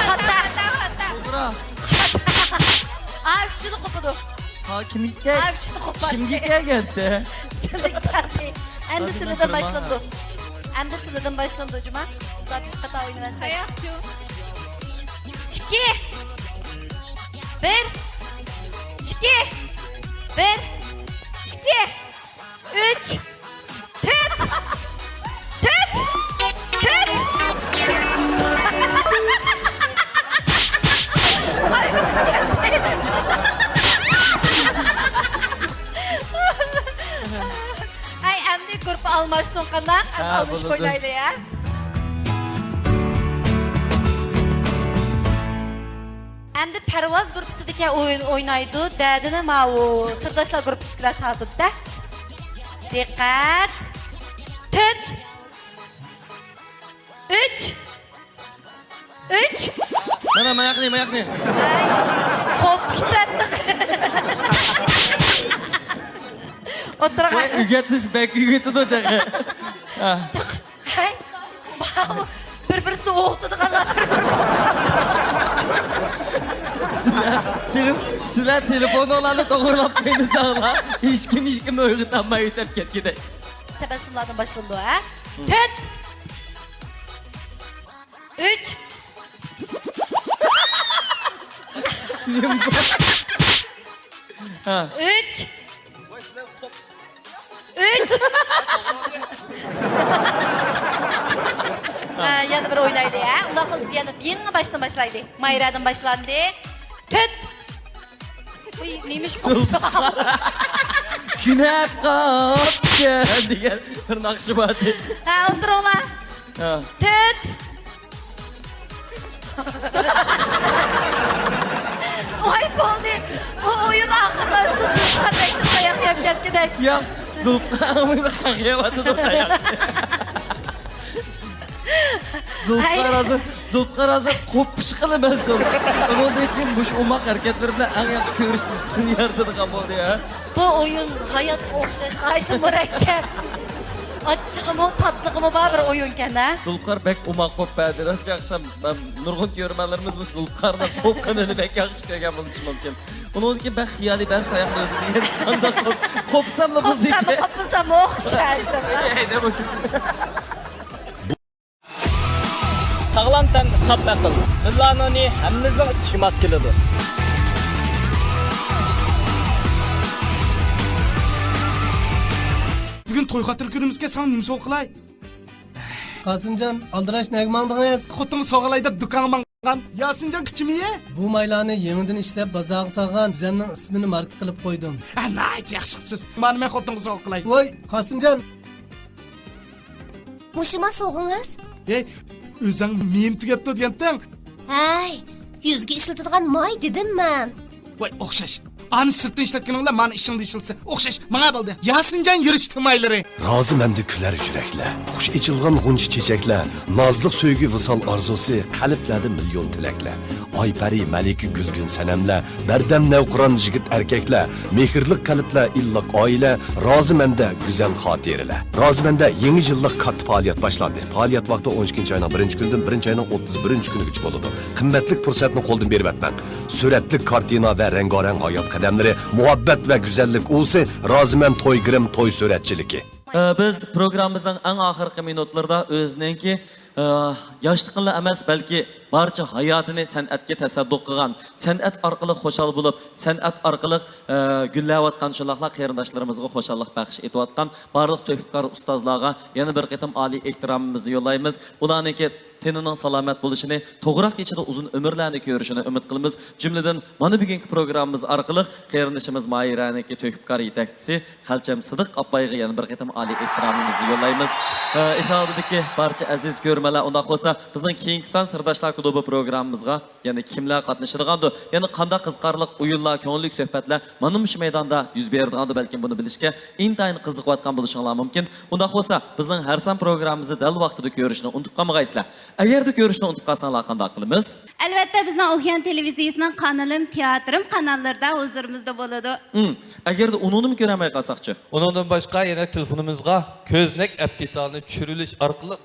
خاتا. توغرا. ئا، ئۈچىنى قوپىدۇ. ھا، كىمگە؟ ئا، ئۈچىنى قوپاتتى. كىمگە كەلگەندە؟ سىلىگە كەلدى. ئەمدى سىلىدىن باشلىنىدۇ. ئەمدى سىلىدىن باشلىنىدۇ، جۇما. ئۇزارتىش خاتا ئوينىۋەتسەك. تاياقچۇ. ئىككى. بىر. ئىككى. بىر. ئىككى. ئۈچ، تۆت، تۆت، تۆت. قايمۇقۇپ كەتتى. ھەي، ئەمدى گۇرۇپپا ئالماشسۇن قانداق؟ ھە، ئالمىشىپ بولىدۇ. ئوينايلى، ھە؟ ئەمدى پەرۋاز گۇرۇپپىسىدىكى ئويۇن ئوينايدۇ. دەدىنى ماۋۇ سىرداشلار گۇرۇپپىسىدىكىلەر تارتىدۇ-دە. دىققەت! تۆت! ئۈچ! ئۈچ! مانا، ماياقنى، ماياقنى. ھەي، قوپۇپ كېتەتتىڭ. ئوتتۇرىغا. ۋاي، ئۆگەتمىسە بەك ئۆگىتىدۇ تېخى. ھە. ھەي، ماۋۇ بىر-بىرسىنى ئوۋلىتىدىغانلار بىر-بىرى بولۇپ قاپتۇ. سىلەر تېلېف-، سىلەر تېلېفونۇڭلارنى توغرىلاپ قويمىساڭلار، ھېچكىم ھېچكىمنى ئويغىتالماي ئۆتۈپ كەتكۈدەك. تەبەسسۇملاردىن باشلىنىدۇ، ھە؟ ھىم. تۆت! ئۈچ! نېمە بار؟ ھە. ئۈچ! ئۈچ! ھە، يەنە بىر ئوينايلى، ھە؟ ئۇنداق قىلسا يەنە يېڭى باشتىن باشلايلى. مايرادىن باشلاندى. تۆت! ۋۇي، نېمىش قوپتۇ؟ كۈنەپ قاپتىكەن دېگەن بىر ناخشا بار ئىدى. ھە، ئولتۇرۇڭلار. ھە. تۆت! ۋاي، بولدى. بۇ ئويۇن ئاخىرلاشسۇن، زۇلپىقار بەك جىق تاياق يەپ كەتكۈدەك. يا، زۇلپىقار ھەممىگە قاقىيىۋاتىدۇ تاياق. زۇلپىقار ھازىر، زۇلپىقار ھازىر قوپۇش قىلىمەن زۇلپىقار. ئۇنىڭدىن كېيىن مۇشۇ ئوماق ھەرىكەتلىرى بىلەن ئەڭ ياخشى كۆرۈش نىسبىتىنى يارىتىدىغان بولدى، ھە؟ بۇ ئويۇن ھاياتقا ئوخشاش، ناھايىتى مۇرەككەپ. ئاچچىقىمۇ، تاتلىقىمۇ بار بىر ئويۇنكەن، ھە؟ زۇلپىقار بەك ئوماق بولۇپ بەردى. راست گەپ قىلسام، مەن نۇرغۇن كۆرۈرمەنلىرىمىز بۇ زۇلپىقارنىڭ قوپقىنىنى بەك ياخشى كۆرگەن بولۇشى مۇمكىن. ئۇنىڭدىن كېيىن بەك خىيالىي، بەك تاياقنى ئۆزى بىلگەن قانداق قوپ-، قوپساملا بولدى. قوپساممۇ، قوپمىساممۇ ئوخشاش دەپ. ئەينە بۇ. ساغلام تەن، ساپ ئەقىل. مىللانونى ھەممىمىزنىڭ ئىچىگە ماس كېلىدۇ. بۈگۈن توي خاتىرە كۈنىمىزكەن، ساڭا نېمە سوۋغا قىلاي؟ قاسىمجان، ئالدىراش نەگە ماڭدىڭىز؟ خوتۇنغا سوۋغىلاي دەپ دۇكانغا ماڭغان. ياسىنجان كىچىمىيە؟ بۇ مايلارنى يېڭىدىن ئىشلەپ بازارغا سالغان، تۈزەمنىڭ ئىسمىنى ماركا قىلىپ قويدۇم. ھە، ناھايىتى ياخشى قىپسىز. مانا مەن خوتۇنغا سوۋغا قىلاي. ۋوي، قاسىمجان! مۇشۇما سوۋغىڭىز؟ ھەي، ئۆزۈڭ مېيىم تۈگەپتۇ دېگەنتىڭ. ھەي، يۈزگە ئىشلىتىدىغان ماي دېدىم مەن. ۋاي، ئوخشاش. ئانى سىرتتىن ئىشلەتكىنىڭ بىلەن مانى ئىشىڭدە ئىشلىتسە ئوخشاش. ماڭا بولدى. ياسىنجان يۈرۈش تۈمايلىرى. رازىمەندە كۈلەر يۈرەكلەر، خۇش ئېچىلغان غۇنچە چېچەكلەر، نازلىق سۆيگۈ ۋىسال ئارزۇسى، قەلبلەردە مىليون تىلەكلەر. ئايپەرى، مەلىكە، گۈلگۈن سەنەملەر، بەردەم نەۋقىران يىگىت ئەركەكلەر، مېھىرلىق قەلبلەر، ئىللىق ئائىلە، رازىمەندە گۈزەل خاتىرىلەر. رازىمەندە يېڭى يىللىق كاتتا پائالىيەت باشلاندى. پائالىيەت ۋاقتى ئون ئىككىنچى ئاينىڭ بىرىنچى كۈنىدىن بىرىنچى ئاينىڭ ئوتتۇز بىرىنچى كۈنىگىچە بولىدۇ. قىممەتلىك پۇرسەتنى قولدىن بېرىۋەتمەڭ. سۈرەتلىك كارتىنا ۋە رەڭگارەڭ ھايات قەدەملىرى، مۇھەببەت ۋە گۈزەللىك ئۇۋىسى، رازىمەن توي گىرىم توي سۈرەتچىلىكى. ئە، بىز پروگراممىمىزنىڭ ئەڭ ئاخىرقى مىنۇتلىرىدا ئۆزىنىڭكى، ئە، ياشلىقىنىلا ئەمەس، بەلكى بارچە ھاياتىنى سەنئەتكە تەسەددۇق قىلغان، سەنئەت ئارقىلىق خۇشال بولۇپ، سەنئەت ئارقىلىق، ئە، گۈللەۋاتقان، شۇنداقلا قېرىنداشلىرىمىزغا خۇشاللىق بەخش ئېتىۋاتقان بارلىق تۆھپىكار ئۇستازلارغا يەنە بىر قېتىم ئالىي ئېھتىرامىمىزنى يوللايمىز. ئۇلارنىڭكى تېنىنىڭ سالامەت بولۇشىنى، توغراق ئىچىدە ئۇزۇن ئۆمۈرلەرنى كۆرۈشىنى ئۈمىد قىلىمىز. جۈملىدىن مانا بۈگۈنكى پروگراممىمىز ئارقىلىق قېرىندىشىمىز ماھىرەنىڭكى تۆھپىكار يېتەكچىسى خەلچەم سىدىق ئاپايغا يەنە بىر قېتىم ئالىي ئېھتىرامىمىزنى يوللايمىز. ئە، ئېكران ئالدىدىكى بارچە ئەزىز كۆرۈرمەنلەر، ئۇنداق بولسا بىزنىڭ كېيىنكى سان سىرداشلار كۇلۇبى پروگراممىمىزغا يەنە كىملەر قاتنىشىدىغاندۇ؟ يەنە قانداق قىزىقارلىق ئويۇنلار، كۆڭۈللۈك سۆھبەتلەر مانا مۇشۇ مەيداندا يۈز بېرىدىغاندۇ؟ بەلكىم بۇنى بىلىشكە ئىنتايىن قىزىقىۋاتقان بولۇشۇڭلار مۇمكىن. ئۇنداق بولسا بىزنىڭ ھەر سان پروگراممىمىزنى دەل ۋاقتىدا كۆرۈشنى ئۇنتۇپ قالمىغايسىلەر. ئەگەردە كۆرۈشنى ئۇنتۇپ قالساڭلار قانداق قىلىمىز؟ ئەلۋەتتە، بىزنىڭ ئوكيان تېلېۋىزىيىسىنىڭ قانىلىم تىياتىرىم قاناللىرىدا ھۇزۇرىمىزدا بولىدۇ. ئۇم، ئەگەردە ئۇنىڭنىمۇ كۆرەلمەي قالساقچۇ؟ ئۇنىڭدىن باشقا يەنە تېلېفونىمىزغا كۆزنەك ئەپ دېتالىنى چۈشۈرۈۋېلىش ئارقىلىق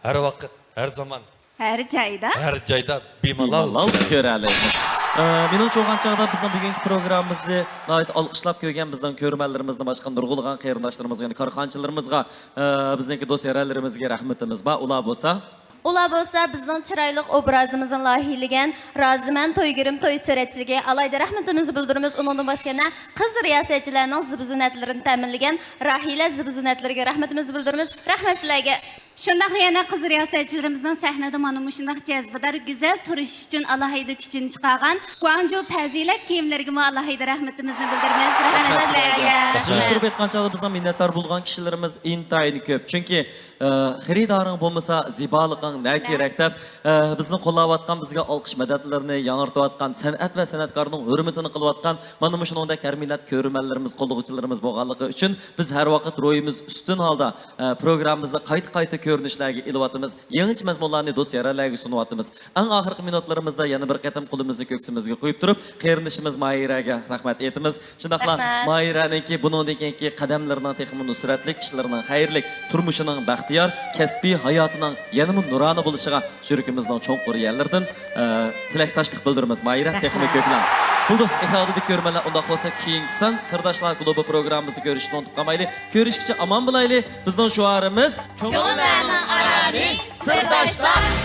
ھەر ۋاقىت، ھەر زامان، ھەر جايدا، ھەر جايدا بىمالال، بىمالال كۆرەلەيمىز. ئە، مېنىڭچە، ئويلىغان چاغدا بىزنىڭ بۈگۈنكى پروگراممىمىزنى ناھايىتى ئالقىشلاپ كۆرگەن بىزنىڭ كۆرۈرمەنلىرىمىزدىن باشقا نۇرغۇنلىغان قېرىنداشلىرىمىزغا، يەنى كارخانىچىلىرىمىزغا، ئە، بىزنىڭكى دوست يارەنلىرىمىزگە رەھمىتىمىز بار. ئۇلار بولسا ئۇلار بولسا بىزنىڭ چىرايلىق ئوبرازىمىزنى لايىھىلىگەن رازىمەن تويگىرىم توي سۈرەتچىلىكى ئالاھىدە رەھمىتىمىزنى بىلدۈرىمىز. ئۇنىڭدىن باشقا يەنە قىز رىياسەتچىلەرنىڭ زىبۇ-زىننەتلىرىنى تەمىنلىگەن راھىلە زىبۇ-زىننەتلىرىگە رەھمىتىمىزنى بىلدۈرىمىز. رەھمەت سىلەرگە. شۇنداقلا يەنە قىز رىياسەتچىلىرىمىزنىڭ سەھنىدە مانا مۇشۇنداق جەزبىدار، گۈزەل تۇرۇش ئۈچۈن ئالاھىدە كۈچىنى چىقارغان گۇاڭجۇ پەزىلەت كىيىملىرىگىمۇ ئالاھىدە رەھمىتىمىزنى بىلدۈرىمىز. رەھمەت سىلەرگە. ياخشى، ياخشى. تۇرۇپ ئېيتقان چاغدا بىزنىڭ مىننەتدار بولىدىغان كىشىلىرىمىز ئىنتايىن كۆپ. چۈنكى ئە، خېرىدارىڭ بولمىسا، زىبالىقىڭ نە كېرەك دەپ، ئە، بىزنى قوللاۋاتقان، بىزگە ئالقىش مەدەتلىرىنى ياڭرىتىۋاتقان، سەنئەت ۋە سەنئەتكارنىڭ ھۆرمىتىنى قىلىۋاتقان مانا مۇشۇنىڭدەك ھەر مىللەت كۆرۈرمەنلىرىمىز، قوللىغۇچىلىرىمىز بولغانلىقى ئۈچۈن بىز ھەر ۋاقىت روھىمىز ئۈستۈن ھالدا، ئە، پروگراممىمىزنى قايتا-قايتا كۆرۈنۈشلەرگە ئېلىۋاتىمىز، يېڭىچە مەزمۇنلارنى دوست يارەنلەرگە سۇنۇۋاتىمىز. ئەڭ ئاخىرقى مىنۇتلىرىمىزدا يەنە بىر قېتىم قولىمىزنى كۆكسىمىزگە قويۇپ تۇرۇپ، قېرىندىشىمىز ماھىرەگە رەھمەت ئېيتىمىز. شۇنداقلا رەھمەت. ماھىرەنىڭكى بۇنىڭدىن كېيىنكى قەدەملىرىنىڭ تېخىمۇ نۇسرەتلىك، ئىشلىرىنىڭ خەيرلىك، تۇرمۇشىنىڭ بەختىيار، كەسپىي ھاياتىنىڭ يەنىمۇ نۇرانە بولۇشىغا يۈرىكىمىزنىڭ چوڭقۇر يەرلىرىدىن، ئە، تىلەكداشلىق بىلدۈرىمىز. ماھىرە، رەھمەت. تېخىمۇ كۆكلەڭ. بولدى، ئېكران ئالدىدىكى كۆرۈرمەنلەر، ئۇنداق بولسا كېيىنكى سان سىرداشلار كۇلۇبى پروگراممىمىزدا كۆرۈشۈشنى ئۇنتۇپ قالمايلى. كۆرۈشكىچە ئامان بولايلى. بىزنىڭ شوئارىمىز كۆڭۈللەرنىڭ ئارامى، سىرداشلار.